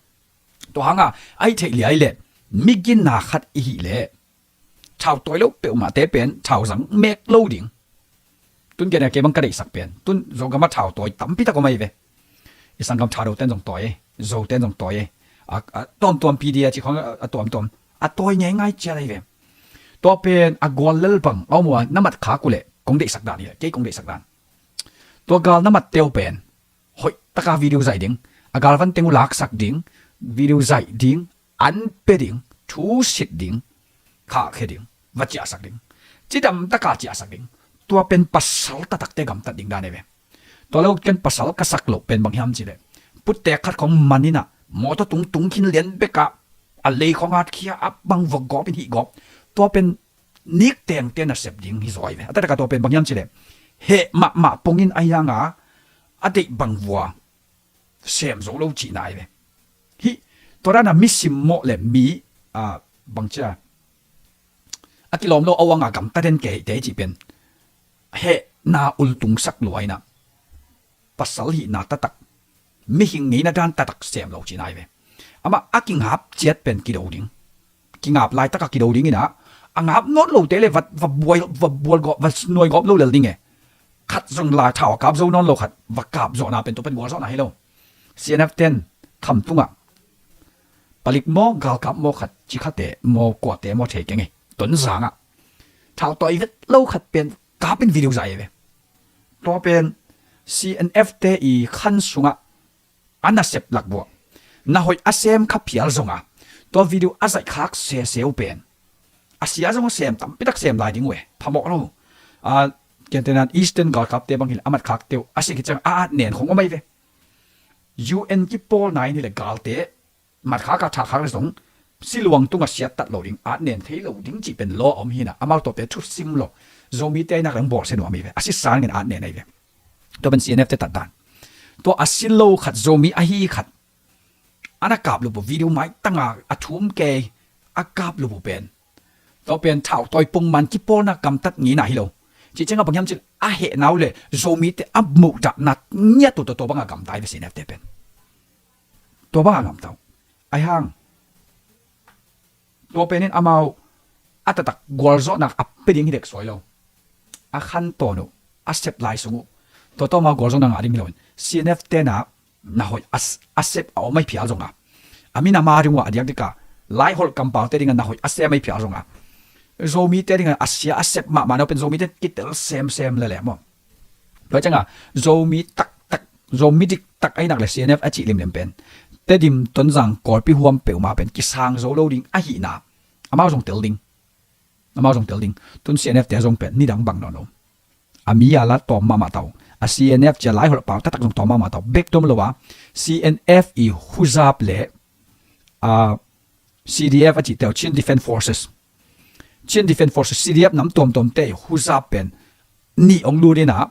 Tua hangah a hih theih liai leh mi ginna khat i hih leh thau tawi lo peuhmahte pen thau zang mek lo ding. Tun gen a kei bang ka deihsak pen tun Zogamah thau tawi tampitak om ahi ve. I sanggam Thado ten zong tawi ei, Zo ten zong tawi ei. A, a tuamtuam P D A cih khong a, a tuamtuam a tawi ngeingai ciat ahi ve. Tua pen a gual lel bang a om uh a na mat khak uh leh kong deihsak dan hileh kei kong deihsak dan. Tua gal na mat teu pen hoihtaka video zaih ding, a galvan teng uh laksak ding, video zaih ding, an pia ding, thu sit ding, khahkhia ding, va ciahsak ding, cidamtaka ciahsak ding. Tua pen pasal taktakte gamtat ding dan ahi ve. Tua lo ken pasal ka sak loh pen bang hiam cileh, puttek khat khong maninah mawtaw tungtung khin lian bekah a lei khong hatkhia a bang vok gawp in hih gawp. Tua pen nik tengte nasep ding hi zaw ahi ve. A taktakah tua pen bang hiam cileh, heh mahmah pongin a hianga a deih bang vua sem zo lo cihna ahi ve. Hih tua dana mi simmawh le mi, ah, bangcia a kilawm lo a uanga gamta den kei te cih pen heh na ultungsak lua inah, pasal hihna taktak, mihing ngeina dan taktak sem lo cihna hi ve. Amah a kingap ciat pen kido ding, kingap laitak a kido ding inah, a ngap nawn lote le va, va buai, va bual gawp, va nuai gawp lo lel ding e. Khat zong lai thau a kap zo nawn lo khat va kap zawhna pen tua pen gualzawhna hi lo. C N F ten khamtungah palik maw, galkap maw khat, cikhate maw, kuate maw thei keng e, Tonzang ah thau tawi vet lo khat pen kap in video zaih e ve. Tua pen C N F te i khan sungah a nasep lakbuah na hoih a sem kha phial zonga, tua video a zaih khak sese uh pen a sia zong a sem tampitak sem lai ding uh e, phamawh lo. A, kentena Eastern galkapte bang hil a mat khakte uh a sik hi ciang a at nen khong om ahi ve. U N kipawlna in hile galte mat khak a thak khak le zong siluang tungah siattat lo ding, at nen thei lo ding cih pen law a om hinah, amau tawpte thusim lo. Zomite ainak le hong bawlsia nuam hi ve, a sisan ngen at nen ahi ve. Tua pen C N F te tatdan. Tua a si lo khat, Zomi ahi khat, a na kap lup uh, video maitanga a thum kei a kap lup uh pen, tua pen thau tawi pongman kipawlna gamtat ngina hi lo. Cih ciangah bang hiam cih a hehna uh le Zomite a muhdahna ngiat uh tawh tua bangah gamta hi ve C N F te pen. Tua bangah gamta uh. Ahi hang tua penin amau a taktak gualzawhnak a pia ding hi dek suai lo. A khan tawn uh, a sep lai sung uh, tua tawh amau gualzawhnak ngah ding hi loin C N F tena na hoih a, a sep a om ahi phial zonga, a min a ma ding uh a diakdika laiholh kampaute dinga na hoih a sem ahi phial zonga, Zomite dinga a sia a sep mahmah na uh pen Zomite kitel semsem lele maw. Tua cianga Zomi taktak, Zomi diktak ahi nak le C N F a cih limlim pen Tedim, Tonzang, Kawlpi huam peuhmah pen kisang zo lo ding ahihna amau zong tel ding. Amau zong tel ding. Tun C N F te zong pen nidang bang nawn lo. A mi a la tawm mahmah tau. A C N F cia laiholh pau taktak zong tawm mahmah tau. Bek tom lo a C N F i huzap le, a, C D F a cihte uh, Chin Defense Forces, Chin Defense Forces, C D F nam tuamtuamte i huzap pen nih ong lut inah,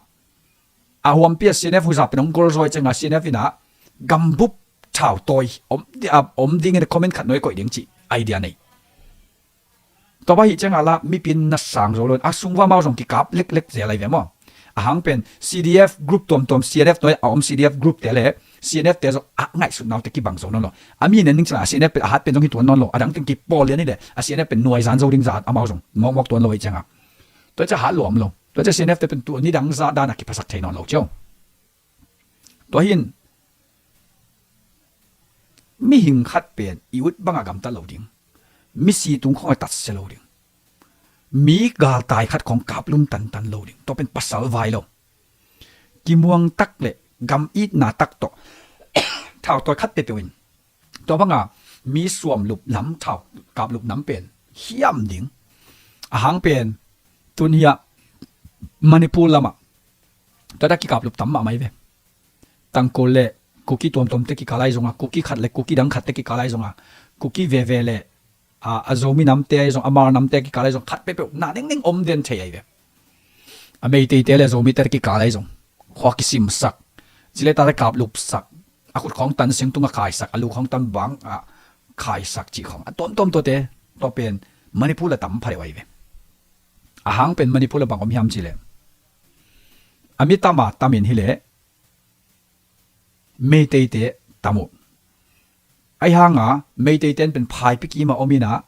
a huampi a C N F huzap pen ong golzawi cianga C N F inah gambup thau tawi om, a, om dingin comment khat nuai koih ding cih idea nei. Tua bang hi cianga la mipin na sang zo lo, a sungva mau zong kikap leklek zel ahi ve maw. A hang pen C D F group tuamtuam, C N F nuai a om C D F group te le C N F te zong a ngaihsutnaute kibang zo nawn lo. A mi nen ning cianga a C N F pen a hat pen zong hi tuan nawn lo, a dang teng kipawl lian hi le a C N F pen nuai zan zo ding zat amau zong mawkmawk tuan lo ahi cianga. Tua cia hat lo om lo. Tua cia C N F te pen tua nidang zah dana kiphasak thei nawn lo cio. Tua hin mihing khat pen i ut bangah gamtat lo ding, misi tung khong a tatsia lo ding, mi galtai khat khong kaplum tantan lo ding, tua pen pasal vai lo. Kimuang tak le gam itna tak tawh thau tawi khat peuhpeuh in tua banga mi suam lup nam, thau kap lup nam pen hiam ding. A hang pen tun hiah Manipur lamah tua da kikap lup tam mahmah hi ve. Tangkhul le Kuki tuamtuamte kikal ahi zonga, Kuki khat le Kuki dang khatte kikal ahi zonga, Kuki veve le a, a Zomi namte ahi zong, a Hmar namte kikal ahi zong khat peuhpeuh na ningning om den thei ahi ve. A Meiteite le Zomite kikal ahi zong khua kisimsak, zile tate kaplupsak, a khut khawng tan sing tunga khaisak, a lu khawng tan bang a khaisak cih khawng a tuamtuam tuate, tua pen Manipur la tam pha deuh ahi ve. A hang pen Manipur la bang om hiam cih leh a mi tama tamin hi leh Meiteite tam uh. Ahi hanga Meiteite in pen phaipi kima om inah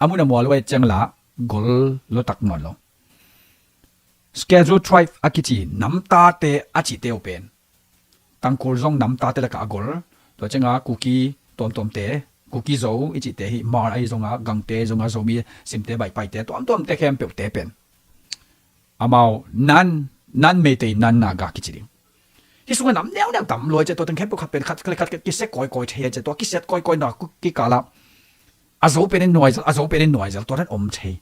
a mun a mual uh a et ciang la gol lo tak nawn lo. Scheduled tribe a kici namtate a cihte uh pen Tangkhul zong namtate lakah a gol. Tua cianga Kuki tuamtuamte, Kuki Zo i cihte hi, Hmar ahi zonga, Gangte ahi zonga, Zomi simte, Baihpaite, tuamtuamte khempeuhte pen amau nan, nan Meitei nan Naga kici ding. Hih sungah nam neuneu tam luai cia, tua teng khempeuh khat pen khat, khat, khat, khat kisia kawikawi thei a cia, tua kisiat kawikawi na kikalah a zo pen in nuaizel, a zo pen in nuaizel, tua dan om thei.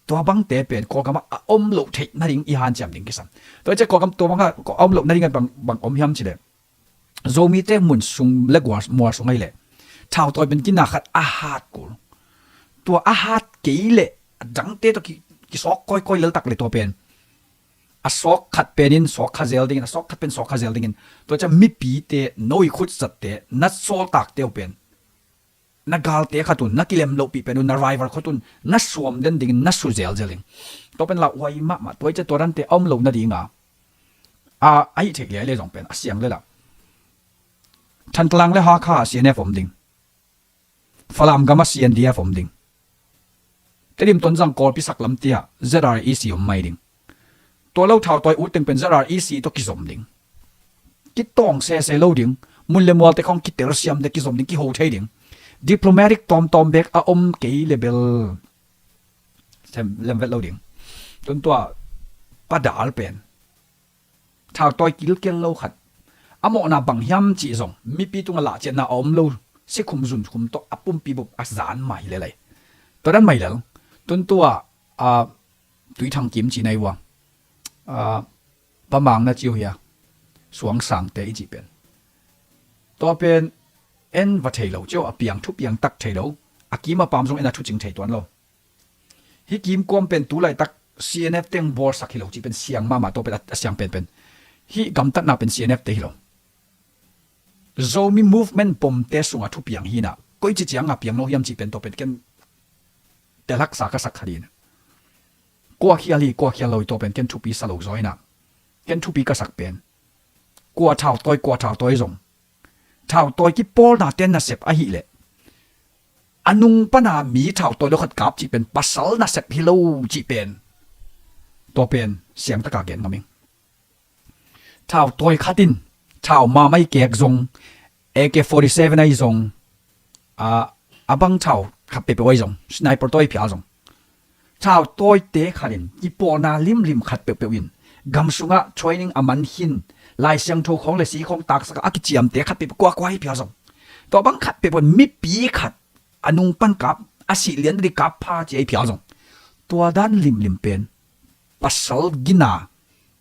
Tua bangte pen Kawlgamah a om loh theih nading i hanciam ding kisam. Tua cia Kawlgam tua bangah a om loh nading a bang, bang om hiam cileh Zomite mun sung le gual, mual sung ahileh thautawi pen kina khat a hat kul. Tua a hat kei leh a dangte tawh ki, kisawk kawikawi leltak le tua pen a sawk khat pen in sawk kha zel dingin, a sawk khat pen sawk kha zel dingin, tua ciang mipite, no i khutzatte, na sawltakte uh pen na galte khat un, na kilem lohpih pen un, na rival khut un na suam den dingin na su zelzel ing. Tua pen lauhuai mahmah, tua i cia tua dante a om lo nadinga a, a hih theih liai le zong pen a siang le lah Thantlang le Hakha ah C N F om ding. Falam gam ah C N D F om ding. Tedim, Tonzang, Kawlpi, Saklam tiah Z R E C om mai ding. Tua lo thautawi ut teng pen Z R E C tawh kizom ding. Kitawng sese lo ding. Mun le mualte khawng kitelsiam ding, kizom ding, kiho thei ding. Diplomatic tawmtawm bek a om kei le bel sem lem vet lo ding. Tun tua Pa Dal pen thautawi kilkel lo khat, a mawhna bang hiam cih zong mipi tungah lahciatna a om lo, sikhum zunkhum tawh a pumpi bup a zan mah hi lelai. Tua dan mah hi lel. Tun tua, a, Tuithang Kim ci na hi uh a, a, Pa Mang na ci uh hi a, Suang Sangte i cih pen, tua pen en va thei lo cio, a piang thu piang tak thei lo, a kim a paam zong en a thucing thei tuan lo. Hih kim kuam pen tu laitak C N F teng bawlsak hi lo cih pen siang mahmah, tua pen a, a siang penpen. Hih gamtatna pen C N F te hi lo. Zomi movement pomte sungah thupiang hi na, koici cianga piang lo hiam cih pen tua pen ken telhaksa ka sak kha ding. Kua khial hi, kua khial lo hi, tua pen ken thupi sa lo zaw hi na. Ken thupi ka sak pen, kua thautawi, kua thautawi zong, thautawi kipawlnate nasep ahih leh, a nung pana mi thautawi lo khat kap cih pen pasal nasep hi lo cih pen, tua pen siangtaka gen ngam ing. Thautawi khat in thau mamai kek zong, A K forty seven ahi zong, a, a bang thau khat peuhpeuh ahi zong, sniper tawi phial zong, thautawite khat in kipawlna limlim khat peuhpeuh in gam sungah training a man khin, Lai Siangtho khawng le si khawng taksaka a kiciamte khat peuhpeuh kuakua hi phial zong, tua bang khat peuhpeuh in mipi khat a nung pan kap, a sih lian ding kap pha ci ahi phial zong, tua dan limlim pen pasal gina,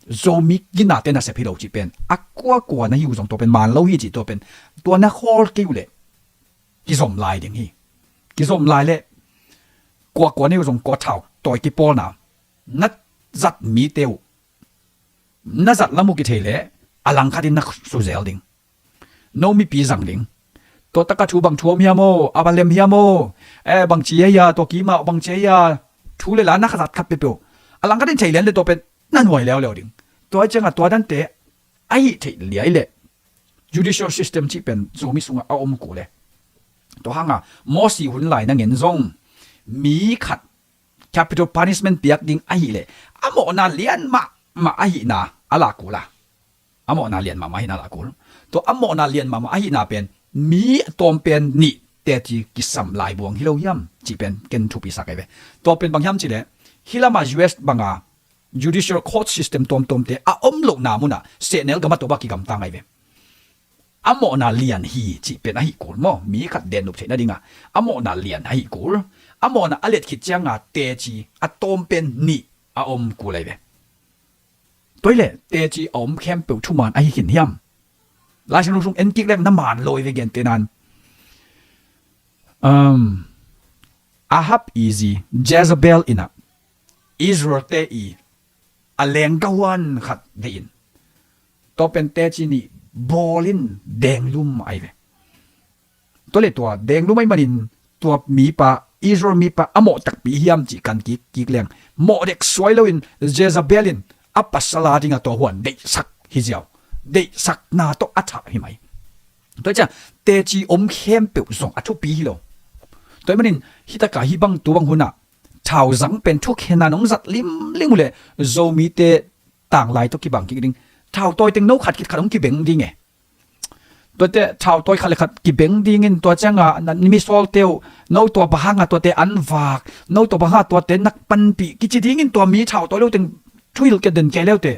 Zomi ginate nasep hi lo cih pen a kuakua na hi uh zong tua pen man lo hi cih, tua pen tua na khawl kei uh leh kizom lai ding hi. Kizom lai leh kuakua na hi uh zong kua thautawi kipawlna na zat mite uh, na zat lam uh kithei leh a langkhatin na suzel ding. No mipi zang ding. Tua taka thu bang thu om hiam aw, a va lem hiam aw, eh, bang ci ahi a, tua kima bang ci ahi a, thu le la na kha zat khat peuhpeuh a langkhatin thei lian le tua pen na nuai leuleu ding. Tua cianga tua dante a hih theih liai leh judicial system cih pen Zomi sungah a om kul e. Tua hanga Mawsi hun lai na ngen zong mi khat capital punishment piak ding ahih leh a mawhna lian mahmah ahihna a lak kul a. A mawhna lian mahmah ahihna a lak kul. Tua a mawhna lian mahmah ahihna pen mi a tawm pen nih teci kisam lai buang hi lo hiam cih pen ken thupi sak ahi ve. Tua pen bang hiam cih leh hih lama U S banga judicial court system tuamtuamte a om lohna munah sehnel gam a tua bang kigamtang ahi ve. A mawhna lian hi cih pen ahi kul maw, mi khat denlup theih nadinga a mawhna lian ahi kul. A mawhna a let khit cianga teci a tawm pen nih a om kul ahi ve. Tua hi leh teci a om khempeuh thuman ahi khin hiam? Lai Siangtho sung en kik leng na man lo ahi ve, gentehna in, um, Ahab i zi Jezebel in ah Israel-te i a lenggahuan khat deih in, tua pen teci nih bawl in denglum ahi ve. Tua le tua denglum ahih manin tua mipa, Israel mipa a mawh takpi hiam cih kan kik kik leng mawh dek suai loin Jezebel in a pasal a dinga tua huan deihsak hi ziau. Deihsakna tawh a thah hi mai. Tua ciang teci om khempeuh zong a thupi hi lo. Tua ahih manin hih taka hih bang tu bang hunah thauzang pen thukhenna nong zat limlim uh leh Zomite tanglai tawh kibang kik ding. Thautawi teng no khat khit khat hong kibeng ding e. Tuate thautawi khat le khat kibeng dingin tua cianga na misawlte uh, no tua bang hanga tuate an vak, no tua bang hanga tuate nak panpih kici dingin tua mi thautawi lo teng thuhilh kei den kei leute.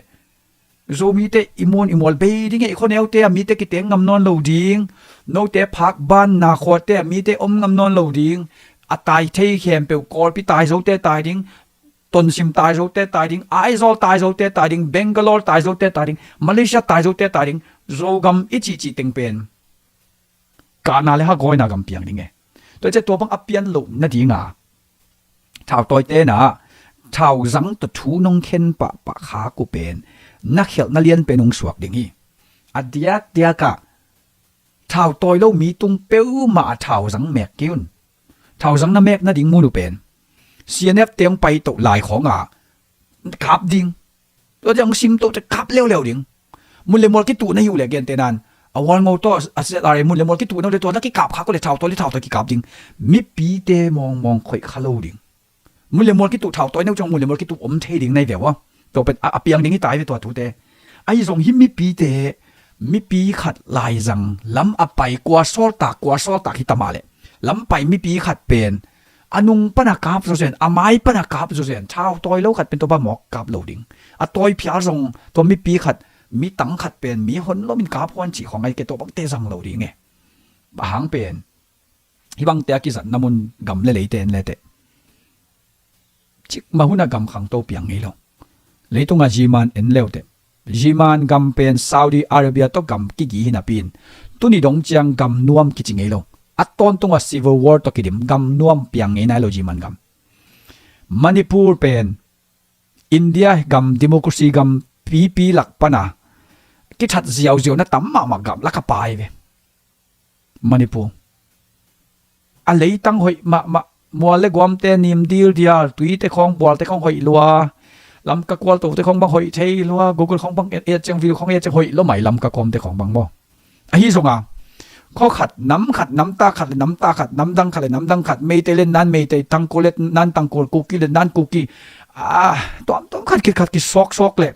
Zomite i muan i mual bei ding e, i khuaneute a mite kiteng ngam nawn lo ding. Note phak banna khuate a mite om ngam nawn lo ding. A tai thei khempeuh, Kawlpi tai zote tai ding, Tonzang tai zote tai ding, Aizawl tai zote tai ding, Bangalore tai zote tai ding, Malaysia tai zote tai ding. Zogam i cihcih teng pen kahna le hagawina gam piang ding e. Tua ciah tua bang a pian loh nadinga thautawite na thauzang tawh thu nong khen pahpah khak uh pen na khialhna lian pen hong suak ding hi. A diakdiakah Thau tawi lo mi tung peuhmah a thau zang mek kei un. Thau zang na mek nading mun uh pen C N F te hong pai toh lai khawngah kap ding. Tua te hong sim toh te kap leuleu ding. Mun le mual kituh na hi uh le gentehna in a World Ngo tawh a Z R A mun le mual kituh na uh le tua na kikap khak uh le thau tawi le thau tawi kikap ding. Mipite mawngmawng khoih kha lo ding. Mun le mual kituh thau tawi na uh ciang mun le mual kituh om thei ding na hi ve ua. Tua pen a, a piang ding hi ta hi ve tua tute. Ahi zong hih mipite mipi khat laizang lam a pai kua sawltak kua sawltak hi ta mah leh lam pai mipi khat pen a nung pan a kap zawzen, a mai pan a kap zawzen, thau tawi lo khat pen tua bang mawk kap lo ding. A tawi phial zong tua mipi khat, mi tang khat pen mi hon lomin kap huan cih khawng ahi kei, tua bangte zang lo ding e. Bang hang pen hih bangte a kizatna mun gam le leite en le teh, cikmah hunah gam khangto piang ngei lo. Leitungah ziman en leuteh, ziman gam pen Saudi Arabia tawh gam kigi hi napi in tuni dong ciang gam nuam kici ngei lo. A tawntungah civil war tawh kidim, gam nuam piang ngei nai lo ziman gam. Manipur pen India gam, democracy gam pipi lak pana kithat ziauziau na tam mahmah gam lak a pai ve. Manipur a leitang hoih mahmah, mual le guamte nim dildial, tuite khawng, bualte khawng hoih lua, Lamka kual tote khawng bang hoih thei lua, Google khawng bang et ciang, video khawng et ciang hoih lua mai, Lamka kawmte khawng bang maw. Ahi zonga khaw khat nam khat, namta khat le namta khat, namdang khat le namdang khat, Meitei le nan Meitei, Tangkhul le nan Tangkhul, Kuki le nan Kuki, a tuamtuam khat kikhat kisawksawk le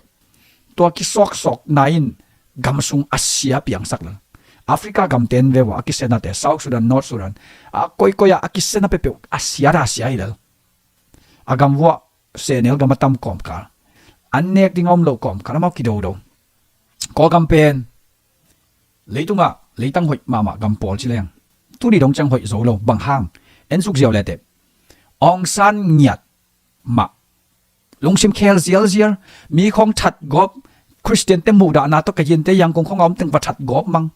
tua kisawksawkna in gam sung a sia piangsak lel. Africa gamte en ve ua, a kisenate, South Sudan, North Sudan, a koikoi ah a kisena peuhpeuh a sia ta a sia hi lel. A gam vuah sehnel gam a tam kawmkal, an nek ding a om loh kawmkal amau kidodo. Kawlgam pen leitungah leitang hoih mahmah gam pawl ci leng tuni dong ciang hoih zo lo. Bang hang? En suk ziau leteh, Aung San ngiat mah, lungsim khel zialzial, mi khawng that gawp, Khristiante muhdahna tawh ka yinte Yangon khawng a om teng va that gawp mang.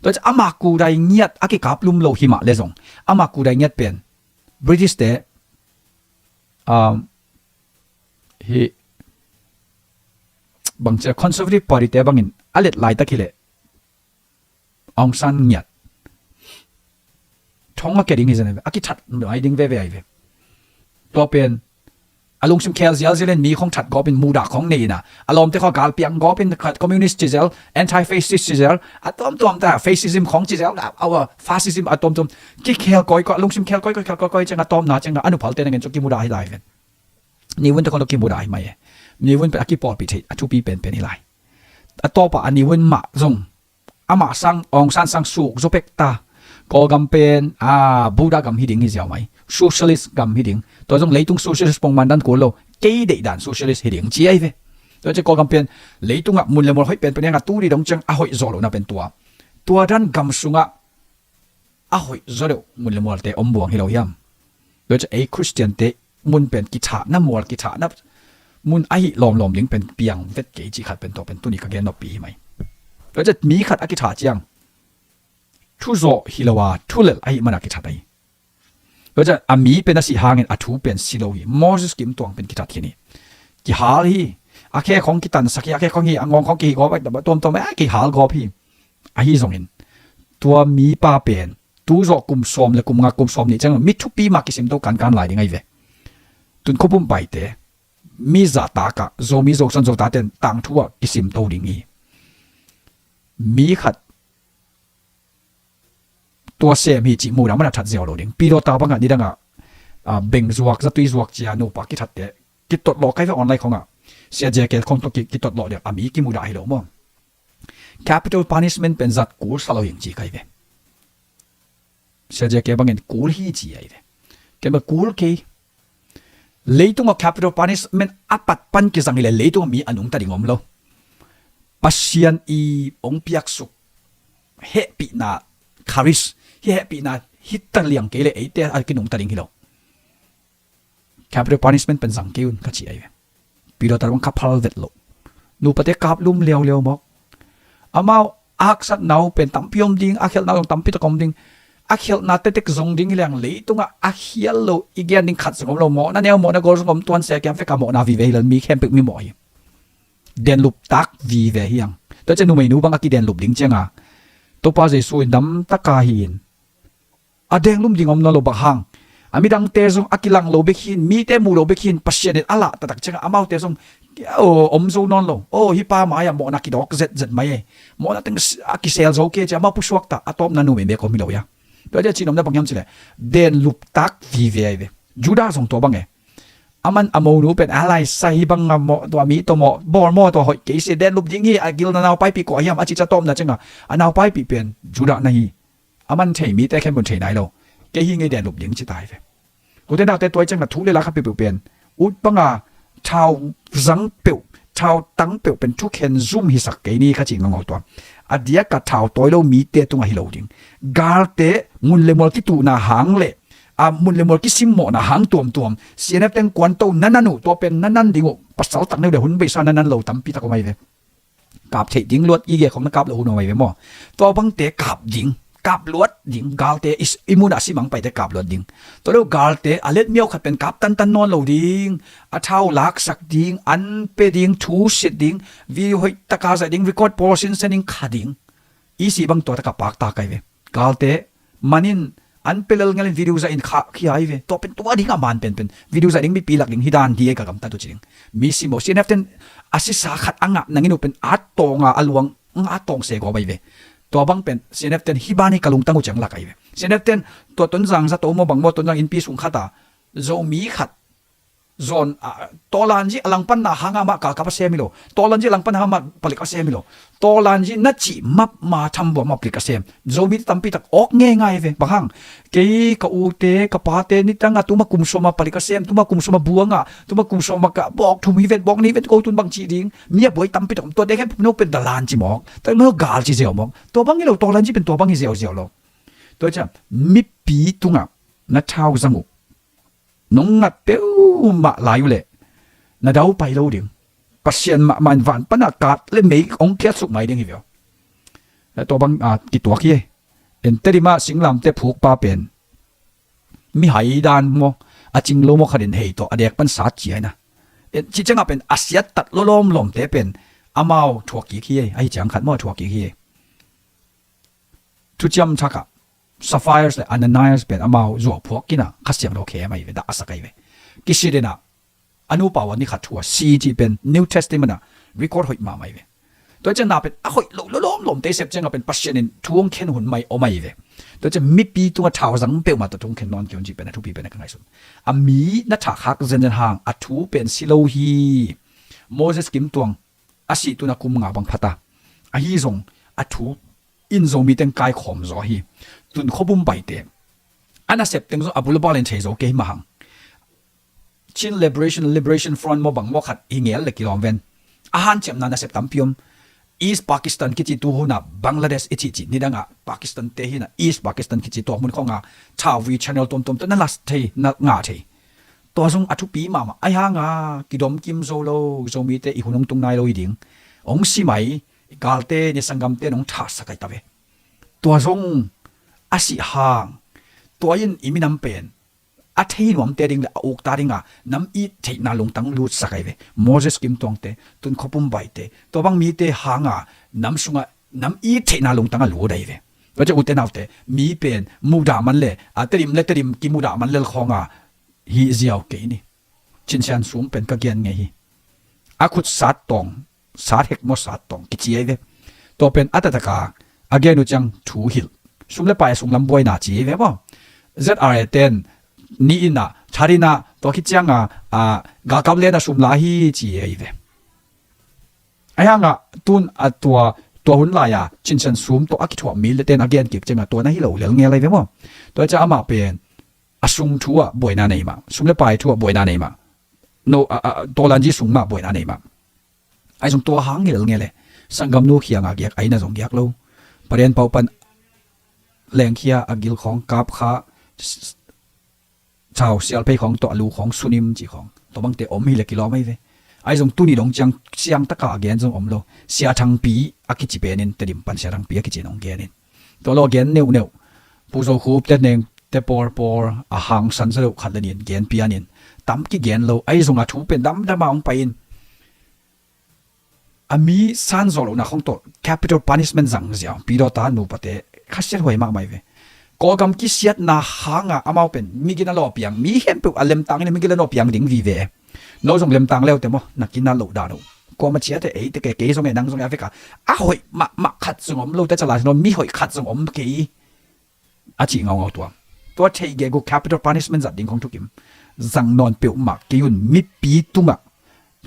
Tua ciah ama kudai ngiat a kikap lum lo hi mah le zong, ama kudai ngiat pen British te, um, hi bangcia Conservative Party te bangin a let laitak hileh Aung San ngiat thong a kia ding hi zen a kithat mai ding veve ahi ve. Tua pen a lungsim khel zialzial in mi khong that gawpin mudah khong nei ina, a lawmte khaw galpiang gawpin communist cizel, anti-fascist cizel, a tuamtuam ta fascism khong cizel, our fascism a tuamtuam kikhel kawikawi, a lungsim khel kawikawi, khel kawikawi ciang a tawmna ciang a nuphalte nangin cu kimudah hi lai ven. Nihun te khong lo kimudah hi mai e. Nihun pen a kipawlpih theih a thupi penpen hi lai. A tawpah a nihun mah zong amah sang, Aung San sang suk zo pek ta. Kawlgam pen a Buddha gam hi ding hi ziau mai, socialist gam hi ding. Tua zong leitung socialist pongman dan kul lo, kei deihdan socialist hi ding ci ahi ve. Tua ci Kawlgam pen leitungah mun le mual hoih penpen hiangah tu didong ciang a hoih zaw lohna pen tua, tua dan gam sungah a hoih zaw deuh mun le mualte om buang hi lo hiam? Tua ci ei Khristiante mun pen kithahna mual, kithahna mun ahi lawmlawm ding pen piang vet kei cih khat pen tua pen tuni ka gen noppi hi mai. Tua ciah mi khat a kithah ciang thuzawh hi lo a thulelh ahi mana kithat ahi. Tua ciah a mi pen a sih hangin a thu pen si lo hi. Moses kim tuang pen kithat khin hi. Kihal hi. A khe khong kitansak hi, a khe khong hi, a ngawng khong kihi gawp, a tuamtuam a kihal gawp hi. Ahi zongin tua mipa pen tu zawh kum sawm le kum nga, kum sawm nih ciang mi thupi mah kisim to kankan lai ding ahi ve. Tun khupum paite mi zahtakah Zomi Zosan Zotaten tangthu ah kisim to ding hi. Mi khat tua sem hi cih mudah mana that ziau lo ding. Pilota bangah nidangah beng zuak, zatui zuak cia nupa kithatte kitotlawh kai ve online khongah. Sia J K khong tawh kitotlawh ding a mi kimudah hi lo maw? Capital punishment pen zat kul sa lo hing ci kai ve. Sia J K bangin kul hi ci ai ve. Ken ba kul kei. Leitungah capital punishment a pat pan kizang hileh leitungah mi a nungta ding om lo. Pasian i ong piaksuk hehpihna, charis, hi hehpihna hita liang kei le eite a kinungta ding hi lo. Capital punishment pen zang kei un ka ci ai ve. Pilota bang ka phal vet lo. Nupate kap lum liauliau mawk. Amau a haksatna uh pen tampi om ding, a khialhna zong tampi tak om ding. A khialhna tetek zong ding hi leng leitungah a khial lo i gen ding khat zong om lo. Mawhna neu, mawhna gol zong om tuan se kiam fek a mawhna vive hi lel mi khempeuh mi mawh hi. Denlup tak vive hiang. Tua ciah numeinu bang a kidenlup ding cianga Topa Jesu in damtaka hi in, a denglum ding om nawn lo. Bang hang? A midangte zong a kilang lo bek hi in, mite mu lo bek hi in, Pasian in a lah taktak ciangah amaute zong aw om zo nawn lo. Aw, hih pa mai-ah mawhna kidawk zetzet mai e. Mawhna teng a kisel zo kei ci-a amau pusuak ta, a tawpna numei bek om hi lo hi a. Tua ciah cihnopna bang hiam cileh, den luptak vive ahi ve. Judah zong tua bang e. Aman a monu pen a laisa hi bang a mawh, tua mi tawh mawh bawl maw, tua hoih kei se, den lup ding hi, a gil na naupaipih kua hiam a cih ciah tawpna ciangah a naupaipih pen Judah na hi. Aman thei, mite khempeuh in thei nai lo. Kei hi ngei, den lup ding ci ta hi ve. Ute naute, tua ciangah thu le la khat peuhpeuh pen ut banga thau zang peuh, thau tang peuh pen thukhen zum hisak kei ni kha ci ngangaw tua. A diaka thau tawi lo mite tungah hi lo ding. Galte mun le mual kituhna hang le a mun le mual kisimmawhna hang tuamtuam, C N F teng kuanto na nan uh, tua pen na nan ding uh, pasal tak neu le hun beisa na nan lo tampi tak om ahi ve. Kap theih ding luat gige khong na kap lo hun om ahi ve maw? Tua bangte kap ding, kap luat ding, galte i s-, i munah a simang paite kap luat ding. Tua lo galte a let miau khat pen kap tantan nawn lo ding, a thau laksak ding, an pe ding, thu sit ding, video hoih taka zaih ding, record pawl sinsen ding, kha ding. I si bang tua taka paktak ahi ve. Galte manin an pe lel ngelin video zahin khah khia ahi ve. Tua pen tua ding a man penpen, video zaih ding, mipi lak ding, hi dan hi e ka gamtat uh ci ding. Mi simaw, C N F ten a sisa khat a ngah nangin uh pen a tawnga a luang a tawng se gawp ahi ve. Tua bang pen C N F ten hi ban hi ka lungtang uh ciang lak ahi ve. C N F ten tua Tonzang zato maw bang maw, Tonzang innpi sung khata Zomi khat zawn, a, tawlanzi a langpanna hanga mah kalkap a sem hi lo. Tawlanzi a langpanna hanga mah palik a sem hi lo. Tawlanzi na cih mapma thambuah maplik a sem Zomite tampi tak awk ngeingai ve. Bang hang? Kei ka ute ka pate nitanga tuma kum sawma palik a sem, tuma kum sawma buanga, tuma kum sawma ka bawk thum hi ven, bawk nih ven, ko tun bang cih ding. Mi a buai tampi tak om. Tua dek he pupno pen dalan ci mawk, tua mawk gal ci zeu mawk. Tua bang hi lo, tawlanzi pen tua bang hi ziauziau lo. Tua ciang mipi tungah na thau zang uh nong ngat peuhmah lai uh leh na daupai lo ding. Pasian mahmah in van panah kat le mei hong khiatsuk mai ding hi ve aw. Tua bang, a, kituak hi. En Tedim ah singlamteh phukpa pen mihai dan maw, a cing lo maw khat in hei tawh a dek pan sat ci ahi na. En ci ciangah pen a siattat lawlawmlawmte pen amau thuak kik hi. Ahi ciang khat maw, thuak kik hi. Thuciam Thak ah Sapphires le Ananias pen amau zuau phuak kinah Kha Siangtho khem ahi ve, dah a sak ahi ve. Kisi denah a nupa uh a ni khat thu a si cih pen New Testament ah record hoih mahmah ahi ve. Tua ciang na pen a hoih lo lawlawmlawmte sep ciangah pen Pasian in thu hong khen hun mai om ahi ve. Tua ciang mipi tungah thau zang peuhmah tawh thu hong khen nawn kei un cih pen a thupi pen a ka ngaihsun. A mi na thahkhak zenzen hang a thu pen si lo hi. Moses Kim Tuang a sih tuna kum nga bang phata. Ahi zong a thu in Zomi teng kaikhawm zaw hi. Tun khuabum baite a nasep teng zong a bulbal in thei zo kei hi mahang. Chin Liberation, Liberation Front maw bang maw khat hi ngel le kilawm ven. A hanciamna nasep tampi om. East Pakistan kici tu huna Bangladesh i cihcih nidangah Pakistan te hina East Pakistan kici tua mun khonga Thawi Channel tuamtuam tu na las thei, na ngah thei. Tua zong a thupi mahmah. Ahi hanga kidom kim zo lo, Zomite i hun hong tung nai lo hi ding. Hong si mai, galte ni sanggamte nong thahsak ahi ta ve. Tua zong a sih hang tua in i minam pen a thei nuamte ding le a ukta dinga nam it theihna lungtang lutsak ahi ve. Moses Kim Tuangte, Tun Khuapum Baite, tua bang mite hanga nam sungah nam it theihna lungtang a lut ahi ve. Tua ciang ute naute, mi pen mudah man le a Tedim le Tedim kimudah man lel khawnga hih ziau kei ni. Cin Sian Sum pen ka gen ngei hi. A khut sat tawng, sat hek maw sat tawng kici ahi ve. Tua pen a taktak a a gen uh ciang thu hilh, sum le pai a sunglam buaina ci ahi ve maw. Z R A ten ni inah that inah tua khit cianga a galkap lena sum la hi ci ahi ve. Ahi hangah tun a tua, tua hun lai-a Cin Sian Sum tawh a kithuah mi le ten a gen kik ciangah tua na hi lo lel ngel ahi ve maw. Tua ciang amah pen a sung thu ah buaina nei mah, sum le pai thu ah buaina nei mah. No, a, a, tawlanzi sung mah buaina nei mah. Ahi zong tua hang ngel ngel e. Sanggamnu khianga giak, aina zong giak lo. Parian pau pan lengkhia a gil khawng kap kha, s-, s-, thau sialphei khawng tawh a lu khawng sunim ci khawng. Tua bangte om hi le kilawm ahi ve. Ahi zong tuni dong ciang siang taka a gen zong om lo. Sia Thangpi a kici penin, Tedim pan Sia Thangpi a kici nong genin. Tua lo gen neuhneuh. Pu Zo Khup te neng te pawlpawl a hangsan sa deuh khat le nin gen pianin tam kigen lo. Ahi zong a thu pen damdama hong pai in. a mi san zawh lohna khong tawh capital punishment zang ziau. Pidawta nupate khasiat huai mahmah hi ve. Kawlgam kisiatna hanga amau pen migin a lawpiang, mi khempeuh a lemtang in a migin a lawpiang ding vive. No zong lemtang leute maw, na kinat loh dan uh. Kuama ciate eite ke, kei zong e, nang zong e, a veka a hoih mahmah khat zong om lote, cala zong mi hoih khat zong om kei a cih ngaungau tuam. Tua theih gegu capital punishment zat ding khong thukim zang nawn peuhmah kei un. Mipi tungah,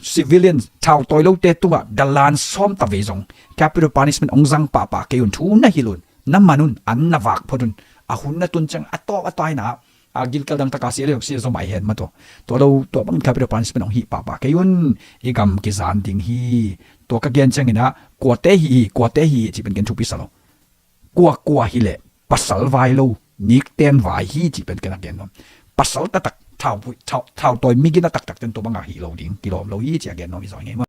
civilian thautawi lote tungah dalan sawm ta vei zong capital punishment hong zang pahpah kei un. Thu na hilh un, na man un, an na vak phot un. A hun na tun ciang a tawp a taina a gilkel dang taka sia le zong sia zaw mah hen mah tawh. Tua lo, tua bangin capital punishment hong hih pahpah kei un. I gam kizan ding hi. Tua ka gen ciangin ah kuate hi hi, kuate hi hi cih pen ken thupi sa lo. Kua kua hileh pasal vai lo, nikten vai hi cih pen ken a gen nuam. Pasal taktak, thau, thau, thautawi migin a taktak ten tua bangah hih lo ding kilawm lo hi cih a gen nuam hi zaw ngei maw.